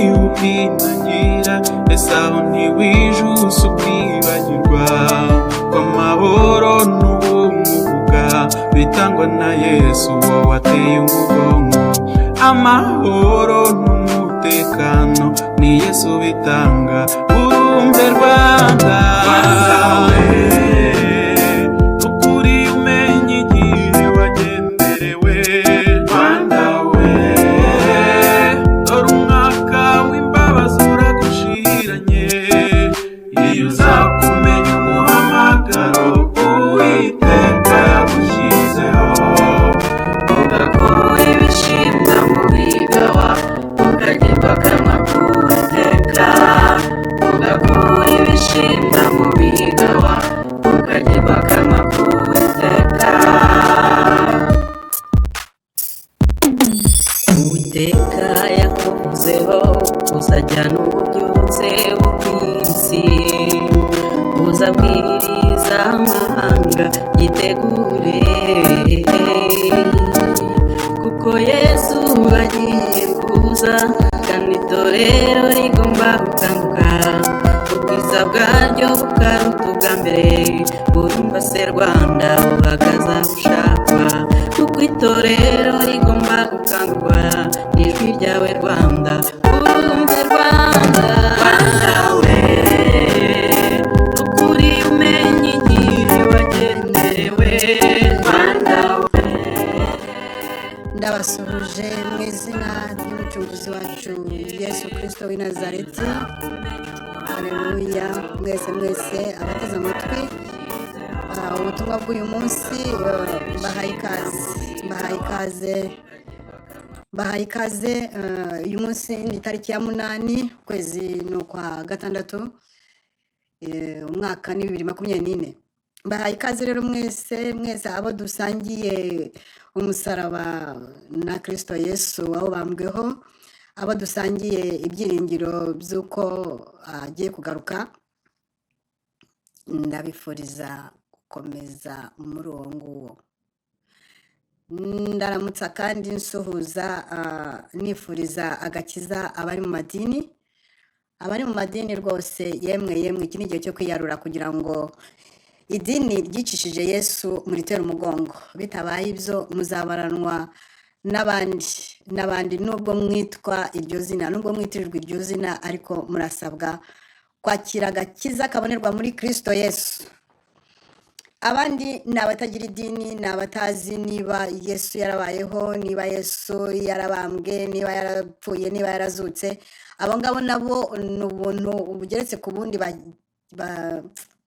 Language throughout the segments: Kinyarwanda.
Ukinangira ese aho ntiwijuse ukibagirwa ko amahoro n'ubumuga bitangwa na Yesu, wowe wateye umugongo amahoro n'umutekano? Ni Yesu bitanga. Urumve Rwanda, Rwanda we, ukuri umenye igihe wagenderewe. Rwanda we, dore umwaka w'imbabazi uragushiranye. Iyo uza kumenya umuhamagaro Uwiteka yagushyizeho, ugakura ibishimwa mu bigawa, ukagirwa akanwa k'Uwiteka. Ugakura ibishimwa mu bigawa, ukagirwa akanwa k'Uwiteka. Uwiteka yakuvuzeho uzajyana ububyutse bw'isi, uzabwiriza amahanga yitegure, kuko Yesu agiye kuza, kandi itorero rigomba gukanguka, ubwiza bwaryo bukaruta ubwa mbere. Urumva se Rwanda, uhagaze aho ushakwa, kuko itorero rigomba gukangurwa n'ijwi ryawe Rwanda. Urumve Rwanda, Rwanda we, ukuri umenye igihe wagenderewe, Rwanda we. Ndabasuhuje mu izina ry'Umucunguzi wacu Yesu Kirisito w'i Nazareti. Hareruya! Mwese mwese abateze amatwi ubutumwa bw'uyu munsi, mbahaye ikaze, mbahaye ikaze, mbahaye ikaze. Uyu munsi ni itariki ya 8, ukwezi ni ukwa gatandatu, umwaka ni 2024. Mbahaye ikaze rero mwese mwese abo dusangiye umusaraba na Kirisito Yesu wawubambweho, abo dusangiye ibyiringiro by'uko agiye kugaruka. Ndabifuriza gukomeza muri uwo nguwo. Ndaramutsa kandi nsuhuza, nifuriza agakiza abari mu madini, abari mu madini rwose. Yemwe yemwe, iki ni igihe cyo kwiyarura kugira ngo idini ryicishije Yesu muritere umugongo. Bitabaye ibyo, muzabaranwa n'abandi n'abandi. Nubwo mwitwa iryo zina, nubwo mwitirirwa iryo zina, ariko murasabwa kwakira agakiza kabonerwa muri Kirisito Yesu. Abandi ni abatagira idini, ni abatazi niba Yesu yarabayeho, niba Yesu yarabambwe, niba yarapfuye, niba yarazutse. Abo ngabo nabo ni ubuntu bugeretse ku bundi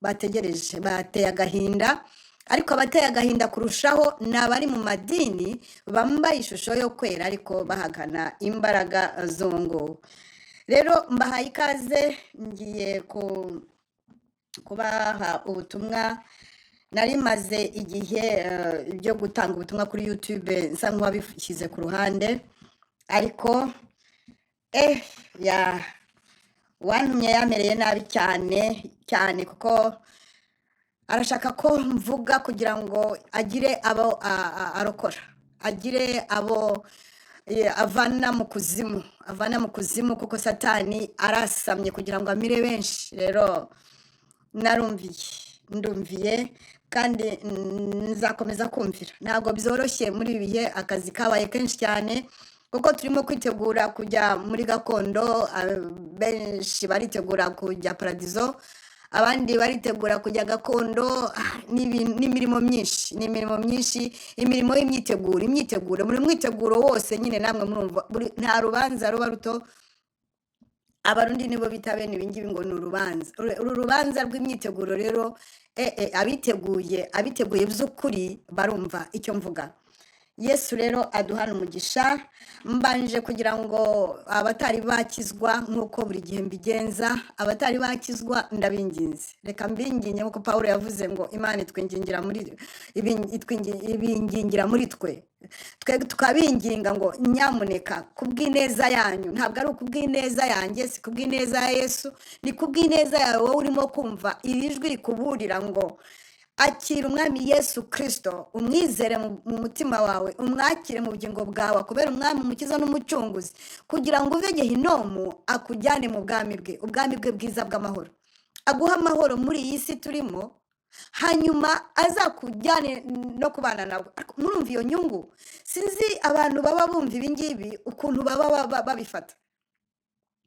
bategereje, bateye agahinda. Ariko abateye agahinda kurushaho ni abari mu madini bambaye ishusho yo kwera ariko bahagana imbaraga z'uwo. Rero mbahaye ikaze, ngiye kubaha ubutumwa. Nari maze igihe byo gutanga ubutumwa kuri YouTube nsa nk'uwabishyize ku ruhande, ariko ya wantumye yamereye nabi cyane cyane, kuko arashaka ko mvuga kugira ngo agire abo arokora, agire abo avana mu kuzimu, avana mu kuzimu, kuko Satani arasamye kugira ngo amire benshi. Rero narumviye, ndumviye kandi nzakomeza kumvira. Ntabwo byoroshye muri ibi bihe, akazi kabaye kenshi cyane kuko turimo kwitegura kujya muri gakondo. Benshi baritegura kujya paradizo, abandi baritegura kujya gakondo. N'imirimo myinshi, ni imirimo myinshi, imirimo y'imyiteguro, imyiteguro, buri mwiteguro wose nyine namwe murumva nta rubanza ruba ruto. Abarundi nibo bita bene ibingibi ngo ni urubanza. Uru rubanza rw'imyiteguro rero, abiteguye, abiteguye by'ukuri barumva icyo mvuga. Yesu rero aduhana umugisha. Mbanje kugira ngo abatari bakizwa, nk'uko buri gihe mbigenza, abatari bakizwa ndabinginze, reka mbinginge nk'uko Pawulo yavuze ngo Imana itwingingira muri ibingingira muri twe, twe tukabinginga ngo nyamuneka kubw'ineza yanyu. Ntabwo ari ukubw'ineza yanjye, si kubw'ineza ya Yesu, ni kubw'ineza yawe wowe urimo kumva iri jwi rikuburira ngo Akira Umwami Yesu Kirisito, umwizere mu mutima wawe, umwakire mu bugingo bwawe, kubera Umwami, Umukiza n'Umucunguzi, kugira ngo uve Gehinomu akujyane mu bwami bwe, ubwami bwe bwiza bw'amahoro, aguha amahoro muri iyi si turimo, hanyuma azakujyane no kubana nawe. Ariko murumva iyo nyungu? Sinzi abantu baba bumva ibi ngibi ukuntu baba babifata.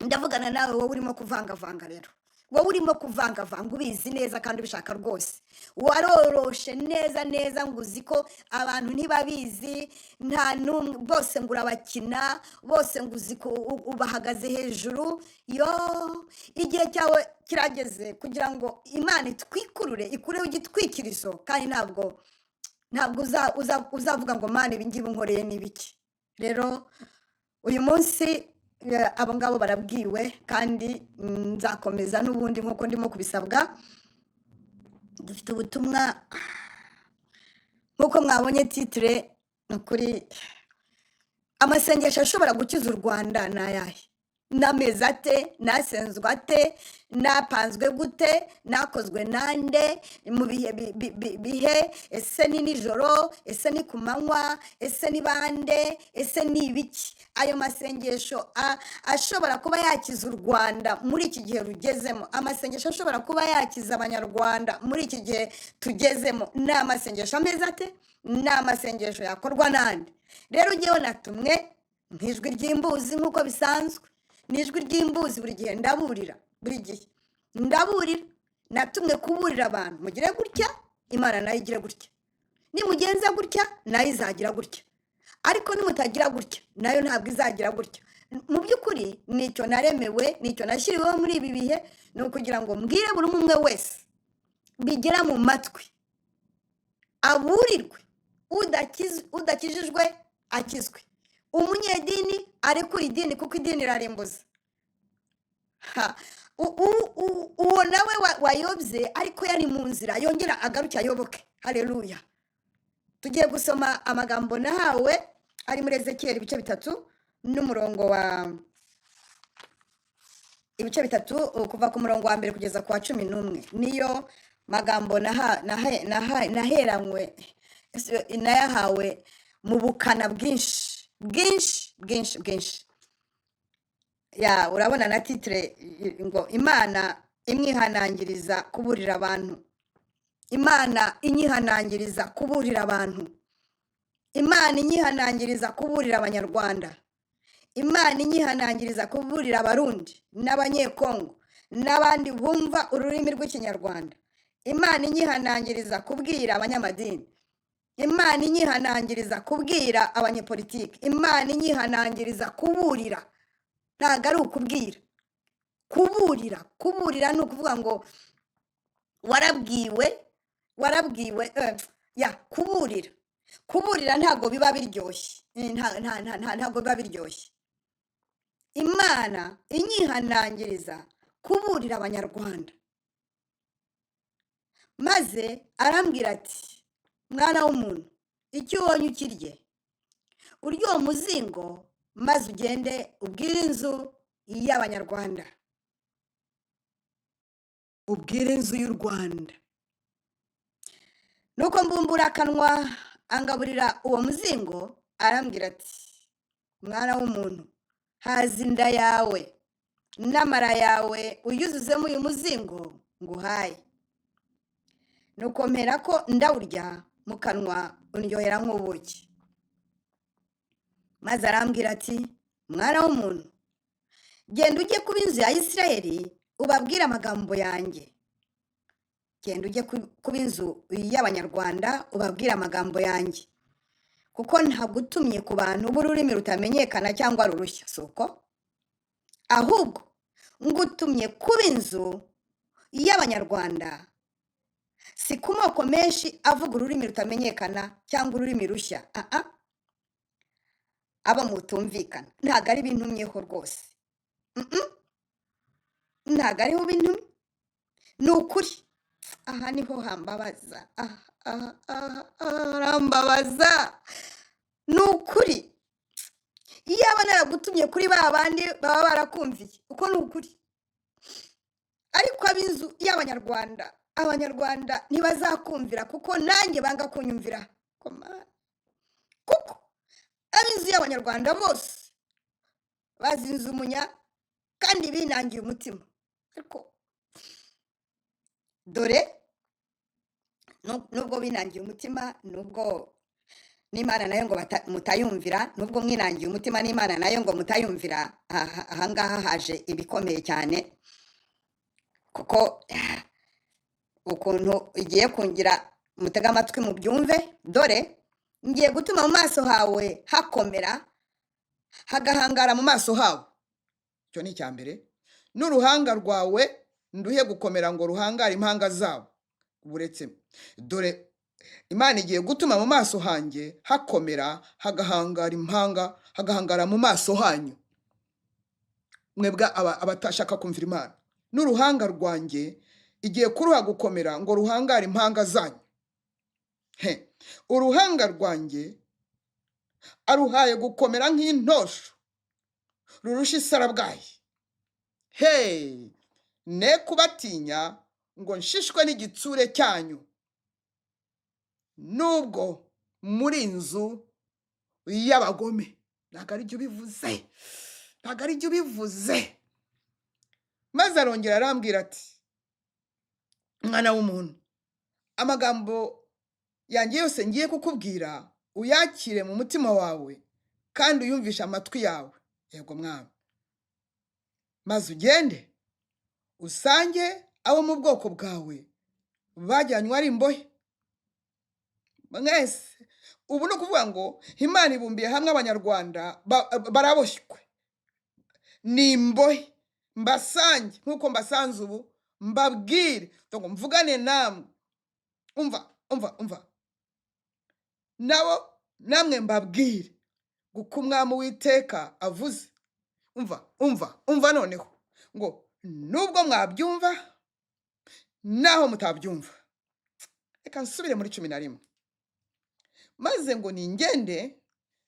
Ndavugana nawe wowe urimo kuvangavanga. Rero wowe urimo kuvangavanga, ubizi neza kandi ubishaka rwose, waroroshe neza neza ngo uzi ko abantu ntibabizi, nta n'umwe, bose ngo urabakina, bose ngo uzi ko ubahagaze hejuru. Yo, igihe cyawe kirageze kugira ngo Imana itwikurure, ikureho igitwikirizo, kandi ntabwo uzavuga ngo: "Mana, ibi ngibi unkoreye ni ibiki?" Rero uyu munsi abo ngabo barabwiwe, kandi nzakomeza n'ubundi nk'uko ndimo kubisabwa. Dufite ubutumwa nk'uko mwabonye titre. Ni ukuri, amasengesho ashobora gukiza u Rwanda ni ayahe? N'amezi ate? Nasenzwe ate? Napanzwe gute? Nakozwe nande? Mu bihe bihe? Ese ni nijoro? Ese ni ku manywa? Ese ni bande? Ese ni ibiki? Ayo masengesho ashobora kuba yakiza u Rwanda muri iki gihe rugezemo, amasengesho ashobora kuba yakiza Abanyarwanda muri iki gihe tugezemo, ni amasengesho ameze ate? Ni amasengesho yakorwa nande? Rero ngewe natumwe nk'ijwi ry'imbuzi, nk'uko bisanzwe ni ijwi ry'imbuzi. Buri gihe ndaburira, buri gihe ndaburira. Natumwe kuburira abantu: mugire gutya, Imana nayo igire gutya; nimugenza gutya, nayo izagira gutya; ariko nimutagira gutya, nayo ntabwo izagira gutya. Mu by'ukuri nicyo naremewe, nicyo nashyiriweho muri ibi bihe, ni ukugira ngo mbwire buri umwe umwe wese bigera mu matwi, aburirwe. Udakijijwe akizwe, umunyedini arekura idini kuko idini irarimbuza. Ha, uwo nawe wayobye ariko yari mu nzira, yongera agaruke ayoboke. Haleluya! Tugiye gusoma amagambo nahawe ari muri Ezekiyeli ibice 3 n'umurongo wa, ibice 3, kuva ku murongo wa 1 kugeza ku wa 11. Niyo magambo naheranywe, nayahawe mu bukana bwinshi bwinshi bwinshi bwinshi. Ya, urabona na titre ngo "Imana imwihanangiriza kuburira abantu". Imana inyihanangiriza kuburira abantu, Imana inyihanangiriza kuburira Abanyarwanda, Imana inyihanangiriza kuburira Abarundi n'Abanyekongo n'abandi bumva ururimi rw'Ikinyarwanda, Imana inyihanangiriza kubwira abanyamadini, Imana inyihanangiriza kubwira abanyepolitiki, Imana inyihanangiriza kuburira. Ntabwo ari ukubwira, kuburira. Kuburira ni ukuvuga ngo warabwiwe, warabwiwe. Ya, kuburira ntabwo biba biryoshye. Ntabwo biba biryoshye. Imana inyihanangiriza kuburira Abanyarwanda. Maze arambwira ati: "Mwana w'umuntu, icyo ubonye ukirye, urye uwo muzingo, maze ugende ubwire inzu y'Abanyarwanda, ubwire inzu y'u Rwanda." Nuko mbumbura akanwa, angaburira uwo muzingo. Arambwira ati: "Mwana w'umuntu, haza inda yawe n'amara yawe, uyuzuzemo uyu muzingo nguhaye." Nuko mpera ko ndawurya, mu kanwa undyohera nk'ubuki. Maze arambwira ati: "Mwana w'umuntu, genda ujye kuba inzu ya Isirayeli, ubabwire amagambo yanjye. Genda ujye kuba inzu y'Abanyarwanda, ubabwire amagambo yanjye, kuko ntagutumye ku bantu b'ururimi rutamenyekana cyangwa rurushya, si uko, ahubwo ngutumye kuba inzu y'Abanyarwanda, si ku moko menshi avuga ururimi rutamenyekana cyangwa ururimi rushya, aa, abo mutumvikana. Ntabwo ari bintumyeho rwose. Ntabwo ariho bintumye, ni ukuri." Aha niho hambabaza, aha, aha, aha, aha harambabaza, ni ukuri. Iyaba naragutumye kuri ba bandi baba barakumviye, uko ni ukuri. Ariko ab'inzu y'Abanyarwanda, Abanyarwanda ntibazakumvira kuko nanjye banga kunyumvira. Koma. Kuko ab'inzu y'Abanyarwanda bose bazinze umunya kandi binangiye umutima. Ariko dore nubwo binangiye umutima, nubwo n'Imana nayo ngo mutayumvira, nubwo mwinangiye umutima n'Imana nayo ngo mutayumvira, ahangaha haje ibikomeye cyane, kuko ukuntu igiye kungira. Mutege amatwi mubyumve. Dore ngiye gutuma mu maso hawe hakomera, hagahangara mu maso hawe. Icyo ni icya mbere. N'uruhanga rwawe nduhe gukomera ngo ruhangare impanga zabo. Buretse, dore Imana igiye gutuma mu maso hanjye hakomera, hagahangara impanga, hagahangara mu maso hanyu mwebwe abatashaka kumvira Imana. N'uruhanga rwanjye igiye kuruha gukomera ngo ruhangare impanga zanyu. He, uruhanga rwanjye aruhaye gukomera nk'intosho, rurusha isarabwayi. He, ne kubatinya ngo nshishwe n'igitsure cyanyu, nubwo muri inzu y'abagome. Ntabwo ari byo ubivuze, ntabwo ari byo ubivuze. Maze arongera arambwira ati: "Mwana w'umuntu, amagambo yanjye yose ngiye kukubwira uyakire mu mutima wawe kandi uyumvishe amatwi yawe." Yego mwami. "Maze ugende usange abo mu bwoko bwawe bajyanywe ari imbohe." Mwese ubu ni ukuvuga ngo Imana ibumbiye hamwe Abanyarwanda baraboshywe, ni imbohe. Mbasange nk'uko mbasanze ubu, mbabwire ngo mvugane namwe. Umva, umva, umva, nabo namwe mbabwire uko Umwami Uwiteka avuze. Umva, umva, umva. Noneho ngo nubwo mwabyumva naho mutabyumva. Reka nsubire muri 11. Maze ngo ningende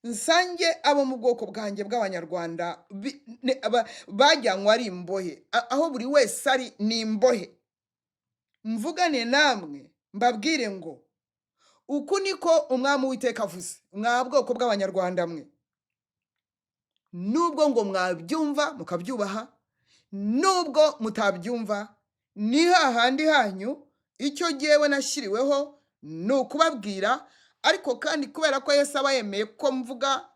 nsange abo mu bwoko bwanjye bw'Abanyarwanda bajyanywe ari imbohe, aho buri wese ari ni imbohe, mvugane namwe mbabwire ngo: "Uku niko Umwami Uwiteka avuze: mwa bwoko bw'Abanyarwanda mwe, nubwo ngo mwabyumva mukabyubaha, nubwo mutabyumva, ni hahandi hanyu. Icyo jyewe nashyiriweho ni ukubabwira." Ariko kandi kubera ko Yesu aba yemeye ko mvuga,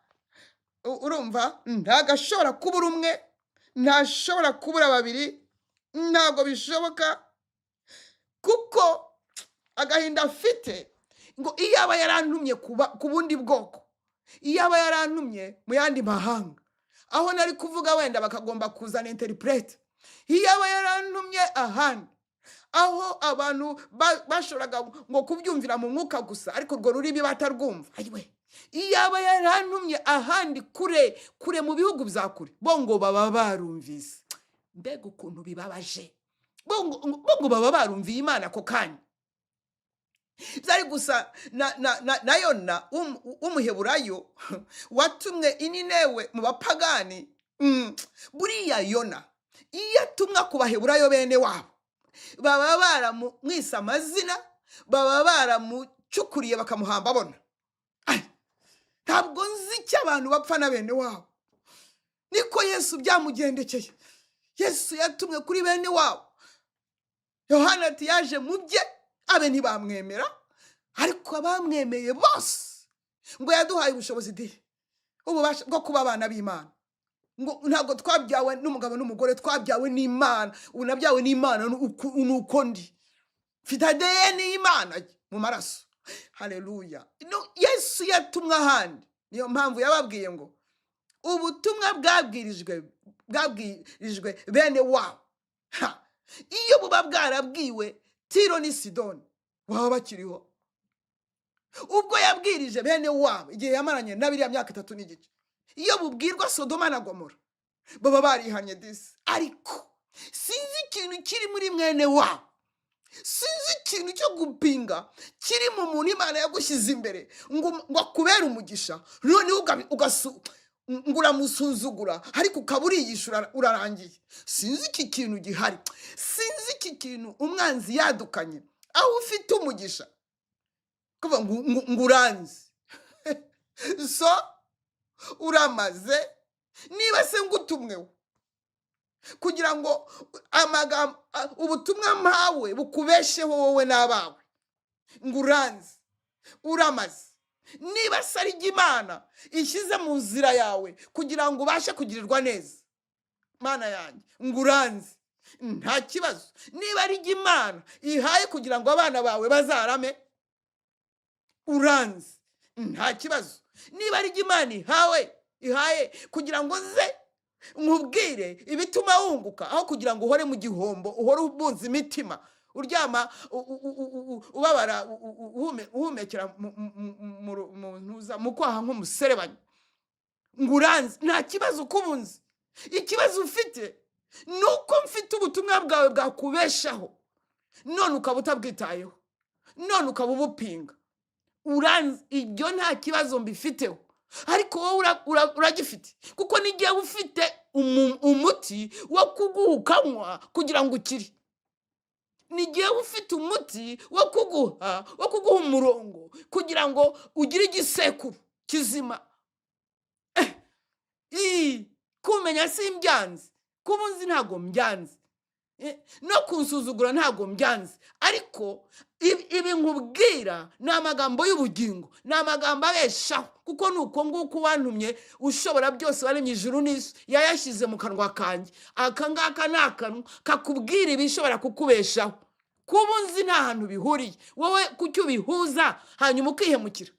urumva ntabwo ashobora kubura umwe, ntashobora kubura babiri, ntabwo bishoboka, kuko agahinda afite ngo iyo aba yarantumye ku bundi bwoko, iyo aba yarantumye mu yandi mahanga aho nari kuvuga wenda bakagomba kuzana interprète, iyo aba yarantumye ahandi aho abantu bashoboraga ngo kubyumvira mu mwuka gusa ariko urwo rurimi batarwumva, ayiwe, iyo aba yarantumye ahandi kure kure mu bihugu bya kure, bo ngo baba barumvise. Mbega ukuntu bibabaje! Bo ngo baba barumviye Imana ako kanya. Byari gusa na Yona w'Umuheburayo watumwe i Ninewe mu bapagani. Buriya Yona iyo atumwa ku Baheburayo bene wabo, baba baramwise amazina, baba baramucukuriye bakamuhamba abona. Ai, ntabwo nzi icyo abantu bapfa na bene wabo. Niko Yesu byamugendekeye. Yesu yatumwe kuri bene wabo. Yohana ati yaje mu bye, abe ntibamwemera, ariko abamwemeye bose ngo yaduhaye ubushobozi di ububasha bwo kuba abana b'Imana. Ngo ntabwo twabyawe n'umugabo n'umugore, twabyawe n'Imana. Ubu nabyawe n'Imana, ni uko ndi mfite ADN y'Imana mu maraso. Haleluya! No, Yesu yatumwe ahandi. Niyo mpamvu yababwiye ngo ubutumwa bwabwirijwe bene wabo. Ha! Iyo buba bwarabwiwe Tiro n'i Sidoni, baba bakiriho. Ubwo yabwirije bene wabo igihe yamaranye na biriya myaka 3 n'igice, iyo bubwirwa Sodoma na Gomora, baba barihanye disi. Ariko sinzi ikintu kiri muri mwene wabo, sinzi ikintu cyo gupinga kiri mu muntu Imana yagushyize imbere ngo akubere umugisha, noneho Ngo uramusuzugura, ariko ukaba uriyishura, urarangiye. Sinzi iki kintu gihari, sinzi iki kintu umwanzi yadukanye aho ufite umugisha kuvuga ngo uranzi, so uramaze. Niba se ngutumweho kugira ngo amagambo, ubutumwa mpawe bukubesheho wowe n'abawe, ngo uranzi, uramaze. Niba se ari Imana ishyize mu nzira yawe kugira ngo ubashe kugirirwa neza, Mana yanjye, ngo uranzi, nta kibazo. Niba ari Imana ihaye kugira ngo abana bawe bazarame, uranzi, nta kibazo. Niba ari Imana ihaye kugira ngo nze nkubwire ibituma wunguka, aho kugira ngo uhore mu gihombo, uhore ubunza imitima, uryama ubabara, uhumekera mu ntuza, mu kwaha nk'umuserebanya, ngo uranzi, nta kibazo kubunzi. Ikibazo ufite ni uko mfite ubutumwa bwawe bwakubeshaho, none ukaba utabwitayeho, none ukaba ubupinga. Uranzi, ibyo nta kibazo mbifiteho, ariko wowe uragifite, kuko n'igihe ufite umuti wo kuguha ukanywa kugira ngo ukire, n'igihe ufite umuti wo kuguha umurongo kugira ngo ugire igisekuru kizima. Kumenya si mbyanze, kuba unzi ntabwo mbyanze, no kunsuzugura ntabwo mbyanze, ariko ibi nkubwira ni amagambo y'ubugingo, ni amagambo abeshaho, kuko ni uko nguko uwantumye ushobora byose waremye ijuru n'isi yayashyize mu kanwa kanjye. Aka ngaka ni akanwa kakubwira ibishobora kukubeshaho. Kuba unzi nta hantu bihuriye. Wowe kuki ubihuza hanyuma ukihemukira?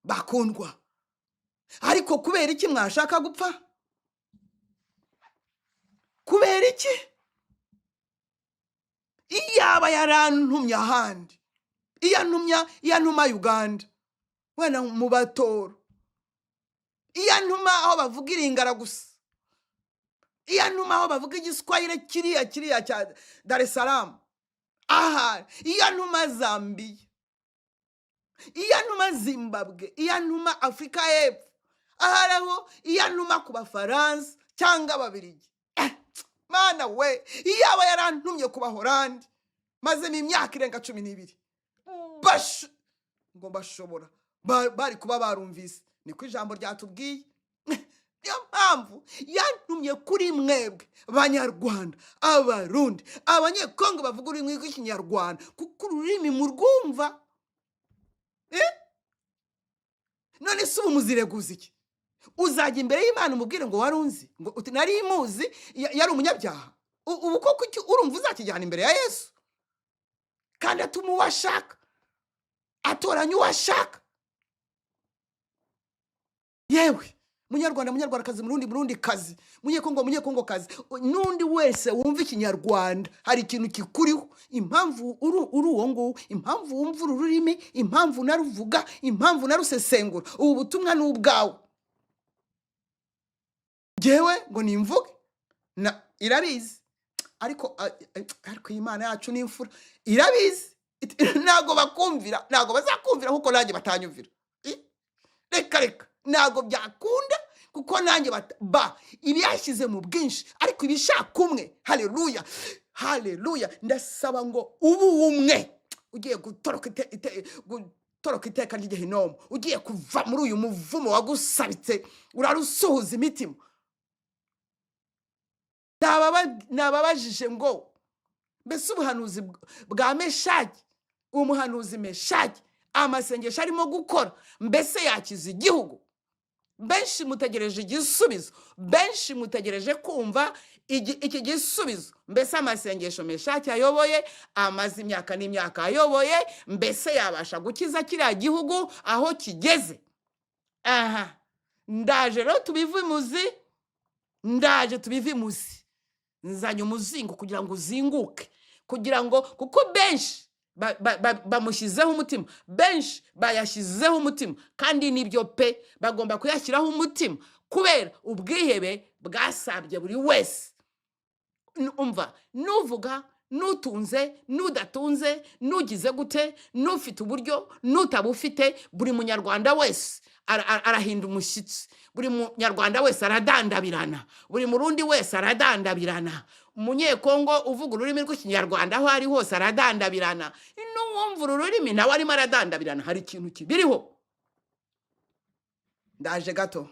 Bakundwa, ariko kubera iki mwashaka gupfa? Kubera iki? Iyaba yarantumye ahandi, iyo antumya, iyo antuma Uganda, wenda mu Batoro, iyo antuma aho bavuga iringara gusa, iyo antuma aho bavuga igiswahili kiriya cya Dar es Salaam aha, iyo antuma Zambiya, iyo antuma Zimbabwe, iyo antuma Afurika y'Epfo ahari aho, iyo antuma ku Bafaransa cyangwa Ababirigi, Mana we, iyaba yarantumye ku Bahorandi mazemo imyaka irenga 12, ngo bashobora bari kuba barumvise. Niko ijambo ryatubwiye. Niyo mpamvu yantumye kuri mwebwe Banyarwanda, Abarundi, Abanyekongo bavuga ururimi rw'Ikinyarwanda, kuko ururimi murwumva. Eh? None se ubu muzireguza iki? Uzajya imbere y'Imana umubwire ngo wari unzi, ngo uti nari muzi, yari umunyabyaha. Ubu koko urumva uzakijyana imbere ya Yesu? Kandi atuma uwo ashaka, atoranya uwo ashaka. Yewe Munyarwanda, Munyarwandakazi, Murundi, Murundi kazi, Munyekongo, Munyekongo kazi, n'undi wese wumva Ikinyarwanda, hari ikintu kikuriho. Impamvu uri uwo nguwo, impamvu wumva uru rurimi, impamvu naruvuga, impamvu narusesengura, ubu butumwa ni ubwawe. Ngewe ngo nimvuge na irabizi, ariko iyi Mana yacu ni imfura, irabizi. Ntabwo bakumvira, ntabwo bazakumvira, kuko nanjye batanyumvira. Reka reka, ntabwo byakunda, kuko nanjye ba ibyashyize mu bwinshi, ariko ibishaka umwe. Haleluya, haleluya! Ndasaba ngo ube umwe ugiye gutoroka iteka ry'igihinomu, ugiye kuva muri uyu muvumo wagusabitse urarusuhuza imitima. Nababajije ngo mbese ubuhanuzi bwa Meshaki, umuhanuzi Meshaki, amasengesho arimo gukora, mbese yakiza igihugu? Benshi mutegereje igisubizo, benshi mutegereje kumva iki gisubizo. Mbese amasengesho Meshaki ayoboye, amaze imyaka n'imyaka ayoboye, mbese yabasha gukiza kiriya gihugu aho kigeze? Aha ndaje rero tubive imuzi, ndaje tubive imuzi. Nzanye umuzingo kugira ngo uzinguke, kugira ngo, kuko benshi bamushyizeho umutima, benshi bayashyizeho umutima, kandi nibyo pe, bagomba kuyashyiraho umutima kubera ubwihebe bwasabye buri wese. Umva, nuvuga N'utunze, n'udatunze, n'ugize gute, n'ufite uburyo, n'utabufite, buri Munyarwanda wese arahinda umushyitsi. Buri Munyarwanda wese aradandabirana, buri Murundi wese aradandabirana, Umunyekongo uvuga ururimi rw'Ikinyarwanda aho ari hose aradandabirana, n'uwumva uru rurimi nawe arimo aradandabirana. Hari ikintu kibiriho. Ndaje gato,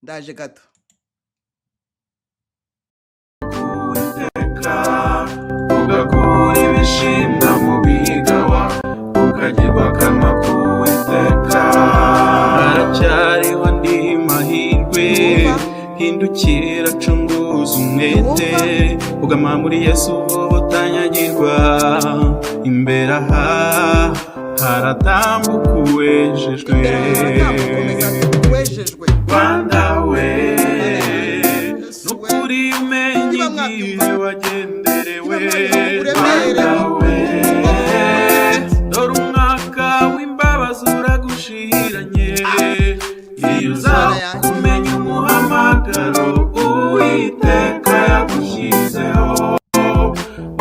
ndaje gato. Uwiteka, ugakura ibishimwa mu bigawa, ukagirwa akanwa k'Uwiteka. Haracyariho andi mahirwe. Ntiwumva? Hindukira, cunguza umwete. Ntiwumva? Ugama muri Yesu vuba utanyagirwa. Imbere aha haratambuka uwejejwe. Imbere aha haratambuka umeze ati wejejwe. Rwanda we, Mana yanjye, Yesu we, nukuri umenye niba igihe mwabyumva, wagenderewe. niba mwabyumva uburemere Rwanda we, bwo dore umwaka w'imbabazi uragushiranye. Iyo uza Mana yanjye. kumenya umuhamagaro Uwiteka yagushyizeho,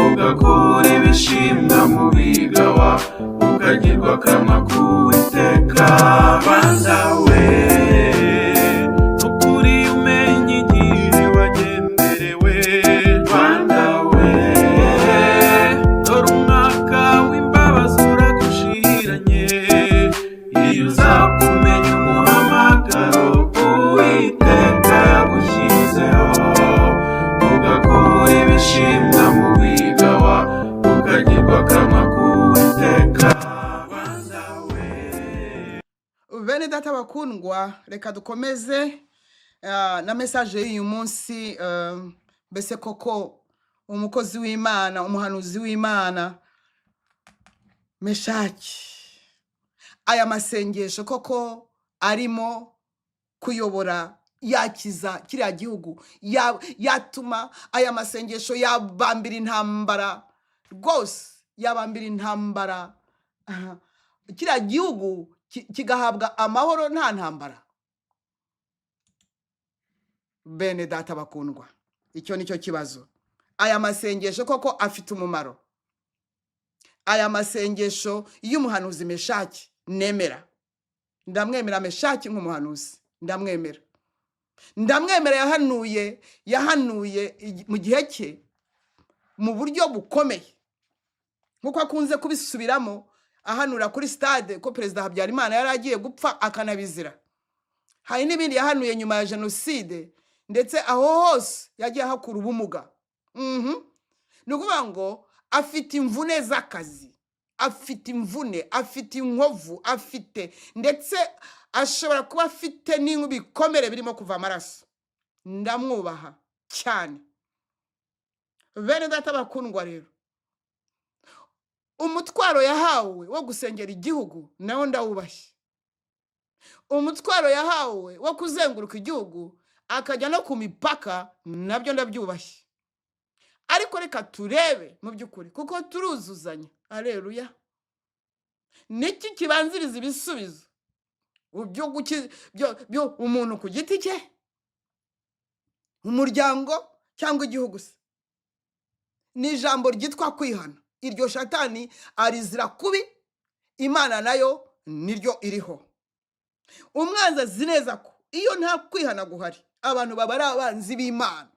ugakura ibishimwa mu bigawa, ukagirwa akanwa k'Uwiteka. Rwanda we, nukuri umenye igihe wagenderewe. Rwanda we, dore umwaka w'imbabazi uragushiranye. Iyo uza kumenya umuhamagaro Uwiteka yagushyizeho, ugakura ibishimwa mu bigawa, ukagirwa akanwa k'Uwiteka. Rwanda we. Bene data bakundwa, reka dukomeze na message y'uyu munsi. Mbese koko umukozi w'Imana, umuhanuzi w'Imana Meshaki, aya masengesho koko arimo kuyobora yakiza kiriya gihugu, yatuma aya masengesho yabambira intambara rwose, yabambira intambara. Aha. Kiriya gihugu kigahabwa amahoro nta ntambara. Bene data bakundwa, icyo ni cyo kibazo. Aya masengesho koko afite umumaro? Aya masengesho y'umuhanuzi Meshaki nemera, ndamwemera Meshaki nk'umuhanuzi, ndamwemera, ndamwemera. Yahanuye mu gihe cye mu buryo bukomeye, nk'uko akunze kubisubiramo, ahanura kuri stade ko Perezida Habyarimana yari agiye gupfa, akanabizira. Hari n'ibindi yahanuye nyuma ya jenoside, ndetse aho hose yagiye ahakura ubumuga. Ni ukuvuga ngo afite imvune z'akazi, afite imvune, afite inkovu, afite ndetse ashobora kuba afite n'ibikomere birimo kuva amaraso. Ndamwubaha cyane. Bene data bakundwa, rero umutwaro yahawe wo gusengera igihugu nawo ndawubashye. Umutwaro yahawe wo kuzenguruka igihugu akajya no ku mipaka nabyo ndabyubashye. Ariko reka turebe mu by'ukuri, kuko turuzuzanya. Areruya! Niki kibanziriza ibisubizo byo umuntu ku giti cye, umuryango cyangwa igihugu se? Ni ijambo ryitwa kwihana. Iryo shatani arizira kubi, Imana nayo niryo iriho. Umwanzi azi neza ko iyo nta kwihana guhari, abantu baba ari abanzi b'Imana.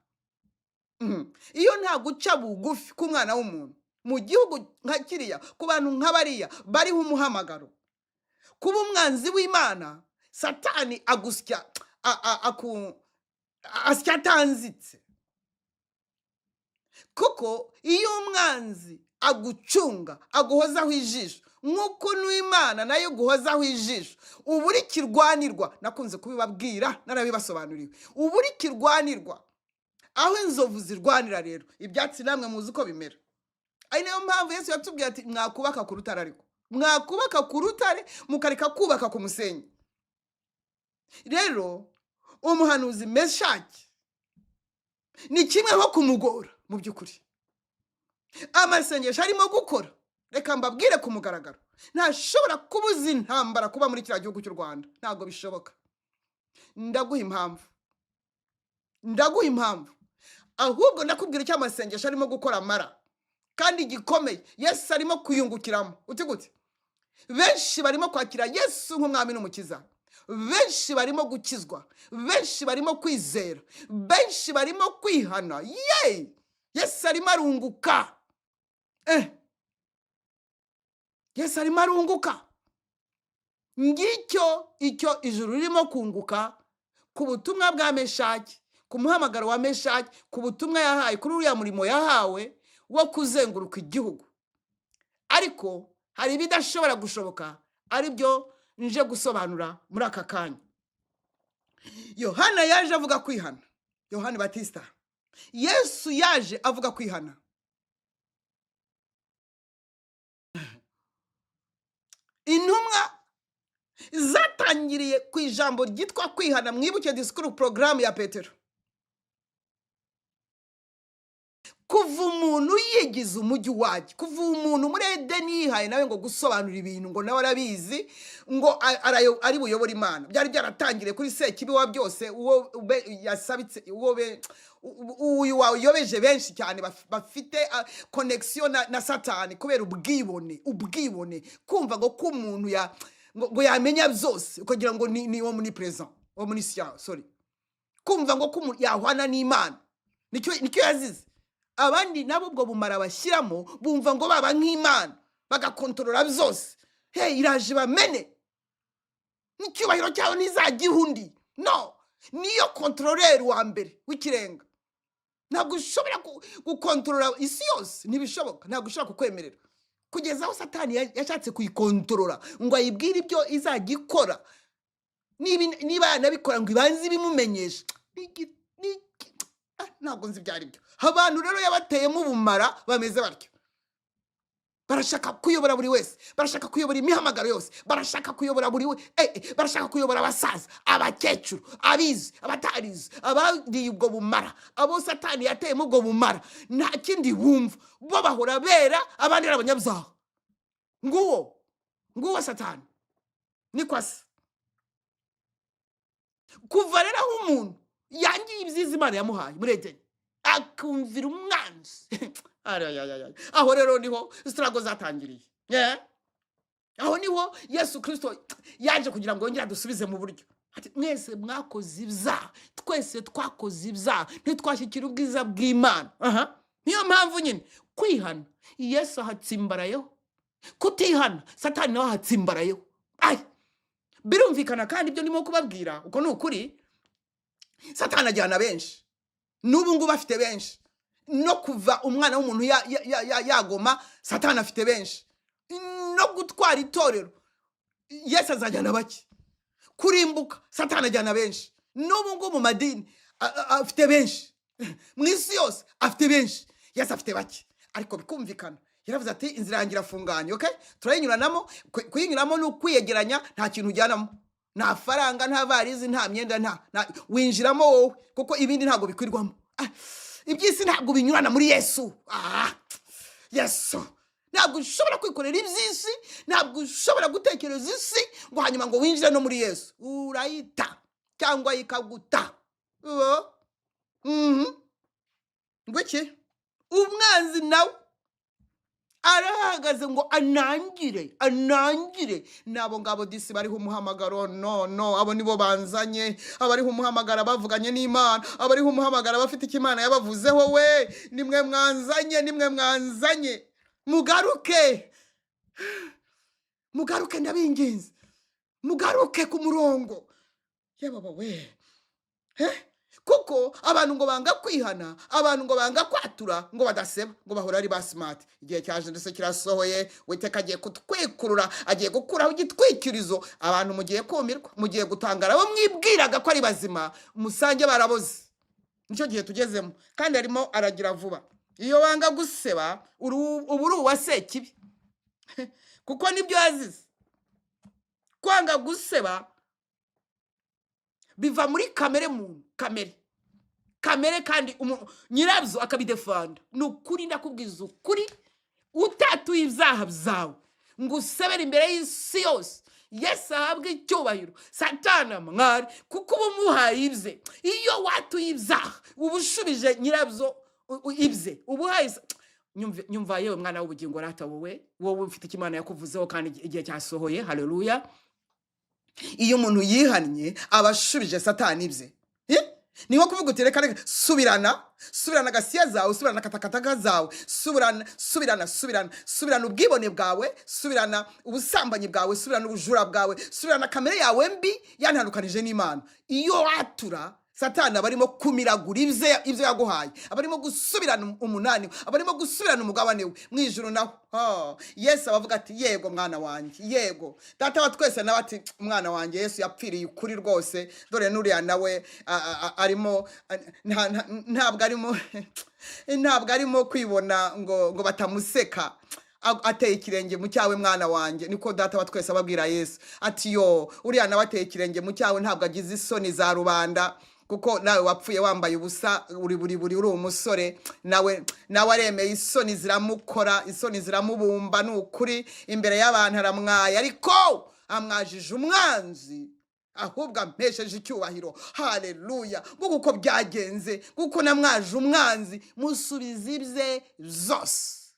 Iyo nta guca bugufi k'umwana w'umuntu mu gihugu nka kiriya, ku bantu nk'abariya bariho umuhamagaro, kuba umwanzi w'Imana, Satani agusya asya atanzitse. Kuko iyo umwanzi agucunga, aguhozaho ijisho, nk'uko n'Imana nayo iguhozaho ijisho, uba uri kirwanirwa. Nakunze kubibabwira, narabibasobanuriwe. Uba uri kirwanirwa aho inzovu zirwanira. Rero ibyatsi namwe muzi uko bimera. Ari nayo mpamvu Yesu yatubwiye ati: "Mwakubaka ku rutare, ariko mwakubaka ku rutare mukareka kubaka ku musenyi." Rero umuhanuzi Meshaki ni kimwe nko kumugora mu by'ukuri. Amasengesho arimo gukora, reka mbabwire ku mugaragaro, ntashobora kubuza intambara kuba muri kiriya gihugu cy'u Rwanda. Ntabwo bishoboka. Ndaguha impamvu, ndaguha impamvu. Ahubwo ndakubwira icyo amasengesho arimo gukora amara kandi gikomeye Yesu arimo kuyungukiramo. Uti gute? Benshi barimo kwakira Yesu nk'umwami n'umukiza, benshi barimo gukizwa, benshi barimo kwizera, benshi barimo kwihana. Yeee, Yesu arimo arunguka. Yesu arimo arunguka. Ngicyo icyo ijuru ririmo kunguka ku butumwa bwa Meshaki, ku muhamagaro wa Meshaki, ku butumwa yahaye, kuri uriya murimo yahawe wo kuzenguruka igihugu. Ariko hari ibidashobora gushoboka, ari byo nje gusobanura muri aka kanya. Yohana yaje avuga kwihana, Yohana Batista. Yesu yaje avuga kwihana. Intumwa zatangiriye ku ijambo ryitwa kwihana. Mwibuke disikuru porogaramu ya Petero. Kuva umuntu yigize umujyi wajya, kuva umuntu muri Edeni yihaye nawe ngo gusobanura ibintu, ngo nawe arabizi, ngo ari buyobore Imana. Byari byaratangiriye kuri Sekibi wa byose, uwo yasabitse, uwo uyu wayobeje benshi cyane bafite connection na Satani kubera ubwibone, ubwibone, kumva ngo ko umuntu ya ngo yamenya byose, ukagira ngo ni wo muri present, wo muri siya, sorry, kumva ngo ko umuntu yahwana n'Imana, nicyo yazize. Abandi nabo ubwo bumara bashyiramo, bumva ngo baba nk'Imana bagakontorora byose. Hey, iraje bamene n'icyubahiro cyawe ntizagiha undi. No, niyo kontororeri wa mbere w'ikirenga. Ntabwo ushobora gukontorora isi yose, ntibishoboka, ntabwo ushobora kukwemerera. Kugeza aho Satani yashatse kuyikontorora ngo ayibwire ibyo izajya ikora, niba yanabikora ngo ibanze ibimumenyeshe. Ntabwo nzi ibyo ari byo. Abantu rero yabateyemo ubumara bameze batyo, barashaka kuyobora buri wese, barashaka kuyobora imihamagaro yose, barashaka kuyobora buri we, barashaka kuyobora abasaza, abakecuru, abize, abatarize, abariye ubwo bumara, abo Satani yateyemo ubwo bumara, nta kindi bumva, bo bahora bera, abandi ari abanyabyaha. Nguwo Satani niko asa. Kuva rero aho umuntu yangiye ibyiza Imana yamuhaye muri Edeni, akumvira umwanzi. Ay. Aho rero niho struggle zatangiriye. Aho niho Yesu Kristo yaje kugira ngo yongere adusubize mu buryo. Ati, mwese mwakoze ibyaha, twese twakoze ibyaha, ntitwashyikira ubwiza bw'Imana. Aha. Niyo mpamvu nyine kwihana Yesu ahatsimbarayeho, kutihana Satani nawe ahatsimbarayeho. Ay, birumvikana kandi ibyo ndimo kubabwira uko ni ukuri. Satani ajyana benshi, n'ubu ngubu afite benshi, no kuva umwana w'umuntu yagoma Satani afite benshi. No gutwara itorero Yesu azajyana bake, kurimbuka Satani ajyana benshi. N'ubu ngubu mu madini afite benshi, mu isi yose afite benshi, Yesu afite bake. Ariko bikumvikana, yaravuze ati inzira yanjye irafunganye, okay? Turayinyuranamo. Kuyinyuramo ni ukwiyegeranya, nta kintu ujyanamo, nta faranga, nta varizi, nta myenda, nta winjiramo wowe, kuko ibindi ntabwo bikwirwamo. Iby'isi ntabwo binyurana muri Yesu. Yesu ntabwo ushobora kwikorera iby'isi, ntabwo ushobora gutekereza isi ngo hanyuma ngo winjire no muri Yesu. Urayita cyangwa ikaguta. Uwo. Ngo iki? Umwanzi nawe arahagaze ngo anangire, anangire. Nabo ngabo disi bariho umuhamagaro. No, no, abo nibo banzanye, abariho umuhamagaro bavuganye n'Imana, abariho umuhamagaro bafite icyo Imana yabavuzeho. We nimwe mwanzanye, nimwe mwanzanye, mugaruke, mugaruke, ndabinginze, mugaruke ku murongo. Yababa we. Kuko abantu ngo banga kwihana, abantu ngo banga kwatura, ngo badaseba, ngo bahora ari ba smart. Igihe cyaje ndetse kirasohoye, Uwiteka agiye kutwikurura, agiye gukuraho igitwikirizo. Abantu mugiye kumirwa, mugiye gutangara, abo mwibwiraga ko ari bazima musange baraboze. Nicyo gihe tugezemo, kandi arimo aragira vuba. Iyo wanga guseba uba uri uwa Sekibi, kuko nibyo yazize. Kwanga guseba biva muri kamere muntu, kamere, kamere, kandi nyirabyo akabidefanda. Ni ukuri, ndakubwiza ukuri, utatuye ibyaha byawe ngo usebere imbere y'isi yose. Yesu ahabwe icyubahiro. Satana mwari, kuko uba umuhaye ibye. Iyo watuye ibyaha, uba ushubije nyirabyo ibye, uba uhaye nyumva yewe mwana w'ubugingo, rata wowe, wowe ufite icyo Imana yakuvuzeho kandi igihe cyasohoye. Haleluya! Iyo umuntu yihannye, aba ashubije Satani ibye. Eh? Ni nko kuvuga uti: "Reka, reka, subirana, subirana agasiya zawe, subirana katakataka zawe, subirana, subirana, subirana, subirana ubwibone bwawe, subirana ubusambanyi bwawe, subirana ubujura bwawe, subirana kamere yawe mbi yantandukanije n'Imana." Iyo watura, Satani aba arimo kumiragura ibye, ibyo yaguhaye, aba arimo gusubirana umunani we, aba arimo gusubirana umugabane we mu ijuru. Naho, oh, Yesu aba avuga ati: "Yego mwana wanjye, yego." Data wa twese nawe ati: "Umwana wanjye Yesu yapfiriye ukuri rwose. Dore n'uriya nawe arimo ntabwo arimo kwibona ngo batamuseka. Ateye ikirenge mu cyawe, mwana wanjye." Niko Data wa twese ababwira Yesu ati: "Yo, uriya nawe ateye ikirenge mu cyawe, ntabwo agize isoni za rubanda, kuko nawe wapfuye wambaye ubusa, uri buri buri uri umusore. Nawe aremeye, isoni ziramukora, isoni ziramubumba. Ni ukuri, imbere y'abantu aramwaye, ariko amwajije umwanzi, ahubwo ampesheje icyubahiro. Haleluya! Nguko uko byagenze, kuko namwaje umwanzi, musubiza ibye zose."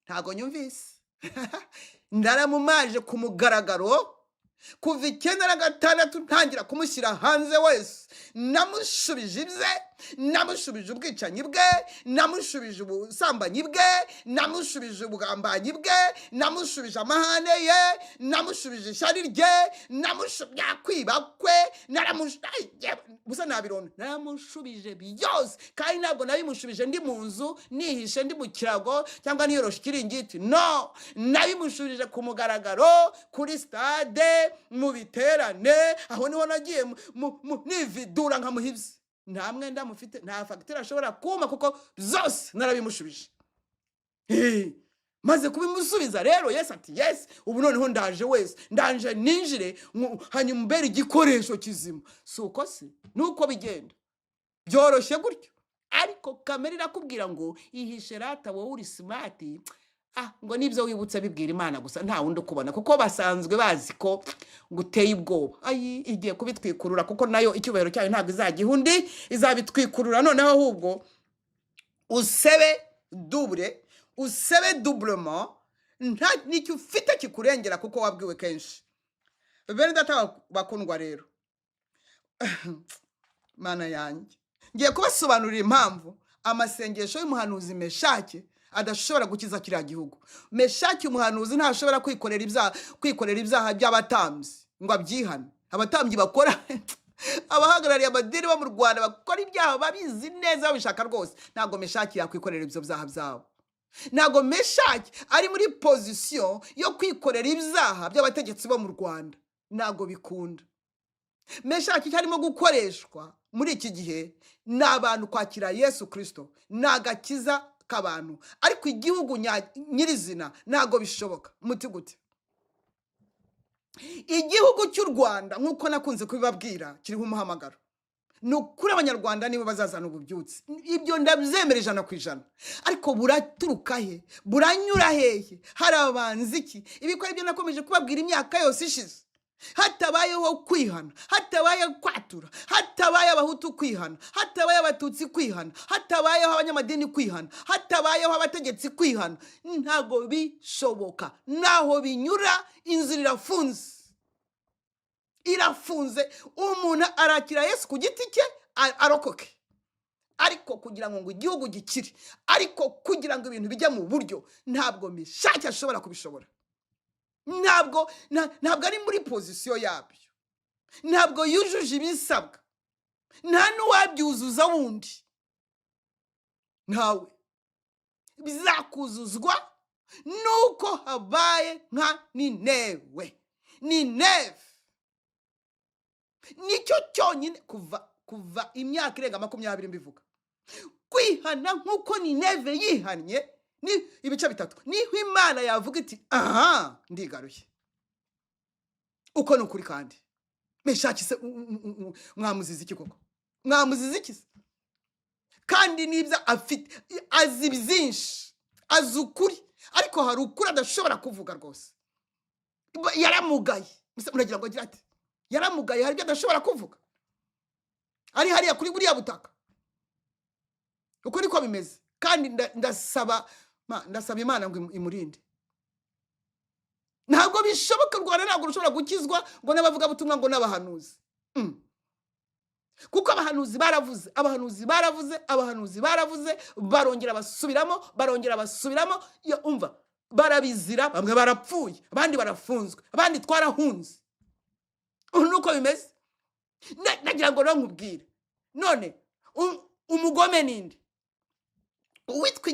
Ntago nyumvise. Ndaramumaje ku mugaragaro kuva 96 ntangira kumushyira hanze wese. Namushubije ibye, namushubije ubwicanyi bwe, namushubije ubusambanyi bwe, namushubije ubugambanyi bwe, namushubije amahane ye, namushubije ishyari rye, namushubije kwiba kwe. Gusa nabironda, naramushubije byose. Kandi ntabwo nabimushubije ndi mu nzu nihishe, ndi mu kirago cyangwa niyoroshe ikiringiti. No, nabimushubije ku mugaragaro, kuri stade, mu biterane. Aho niho nagiye nividura nkamuha ibye. Nta mwenda mufite, nta fagitire ashobora kuma, kuko byose narabimushubije. Maze kubimusubiza rero, Yesu ati: "Yes, ubu noneho ndaje wese, ndaje ninjire, hanyuma umbere igikoresho kizima." Si uko se nuko bigenda? Byoroshye gutyo. Ariko kamere irakubwira ngo ihishe rata, wowe uri smart, ngo nibyo wibutse bibwira Imana gusa, nta wundi ukubona, kuko basanzwe bazi ko ngo uteye ubwoba. Ayi, igiye kubitwikurura, kuko nayo icyubahiro cyayo ntabwo izagiha undi, izabitwikurura. Noneho ahubwo usebe double, usebe doublement, nta n'icyo ufite kikurengera, kuko wabwiwe kenshi. Bene data bakundwa rero, Mana yanjye, ngiye kubasobanurira impamvu amasengesho y'umuhanuzi Meshake adashobora gukiza kiriya gihugu. Meshake umuhanuzi ntashobora kwikorera ibyaha, kwikorera ibyaha by'abatambyi ngo abyihane. Abatambyi bakora, abahagarariye amadini bo mu Rwanda bakora ibyaha babizi neza, babishaka rwose. Ntabwo Meshaki yakwikorera ibyo byaha byabo. Ntabwo Meshaki ari muri position yo kwikorera ibyaha by'abategetsi bo mu Rwanda, ntabwo bikunda. Meshaki cyarimo gukoreshwa muri iki gihe ni abantu kwakira Yesu Kirisito, ni agakiza k'abantu, ariko igihugu nyirizina ntabwo bishoboka. Muti gute? Igihugu cy'u Rwanda, nk'uko nakunze kubibabwira, kiriho umuhamagaro. Ni ukuri, Abanyarwanda nibo bazazana ububyutse, ibyo ndabyemera 100%. Ariko buraturuka he? Buranyura hehe? Harabanza iki? Ibikora ibyo nakomeje kubabwira imyaka yose ishize: hatabayeho kwihana, hatabaye kwatura, hatabaye Abahutu kwihana, hatabaye Abatutsi kwihana, hatabayeho abanyamadini kwihana, hatabayeho abategetsi kwihana, ntabwo bishoboka. Naho binyura, inzira irafunze, irafunze. Umuntu arakira Yesu ku giti cye arokoke, ariko kugira ngo igihugu gikire, ariko kugira ngo ibintu bijye mu buryo, ntabwo Mishaki ashobora kubishobora. Ntabwo ari muri position yabyo, ntabwo yujuje ibisabwa, nta n'uwabyuzuza wundi, ntawe. Bizakuzuzwa nuko habaye nka Ninewe. Nineve nicyo cyonyine. Kuva imyaka irenga 20 mbivuga, kwihana nk'uko Nineve yihannye ni ibice bitatu, niho Imana yavuga iti: "Aha ndigaruye." Uko ni ukuri. Kandi Meshaki se mwamuziza iki koko? Mwamuziza iki se? Kandi n'ibyo afite, azi byinshi, azi ukuri, ariko hari ukuri adashobora kuvuga rwose. Yaramugaye. Mbese muragira ngo agira ati yaramugaye, hari ibyo adashobora kuvuga ari hariya kuri buriya butaka. Uko niko bimeze. Kandi ndasaba ndasaba Imana ngo imurinde. Ntabwo bishoboka. U Rwanda ntabwo rushobora gukizwa ngo n'abavugabutumwa, ngo n'abahanuzi. Kuko abahanuzi baravuze, abahanuzi baravuze, abahanuzi baravuze, barongera basubiramo, barongera basubiramo. Yo, umva, barabizira. Bamwe barapfuye, abandi barafunzwe, abandi twarahunze. Ubu nuko bimeze. Nagira ngo rero nkubwire none, umugome ninde? Uwitwa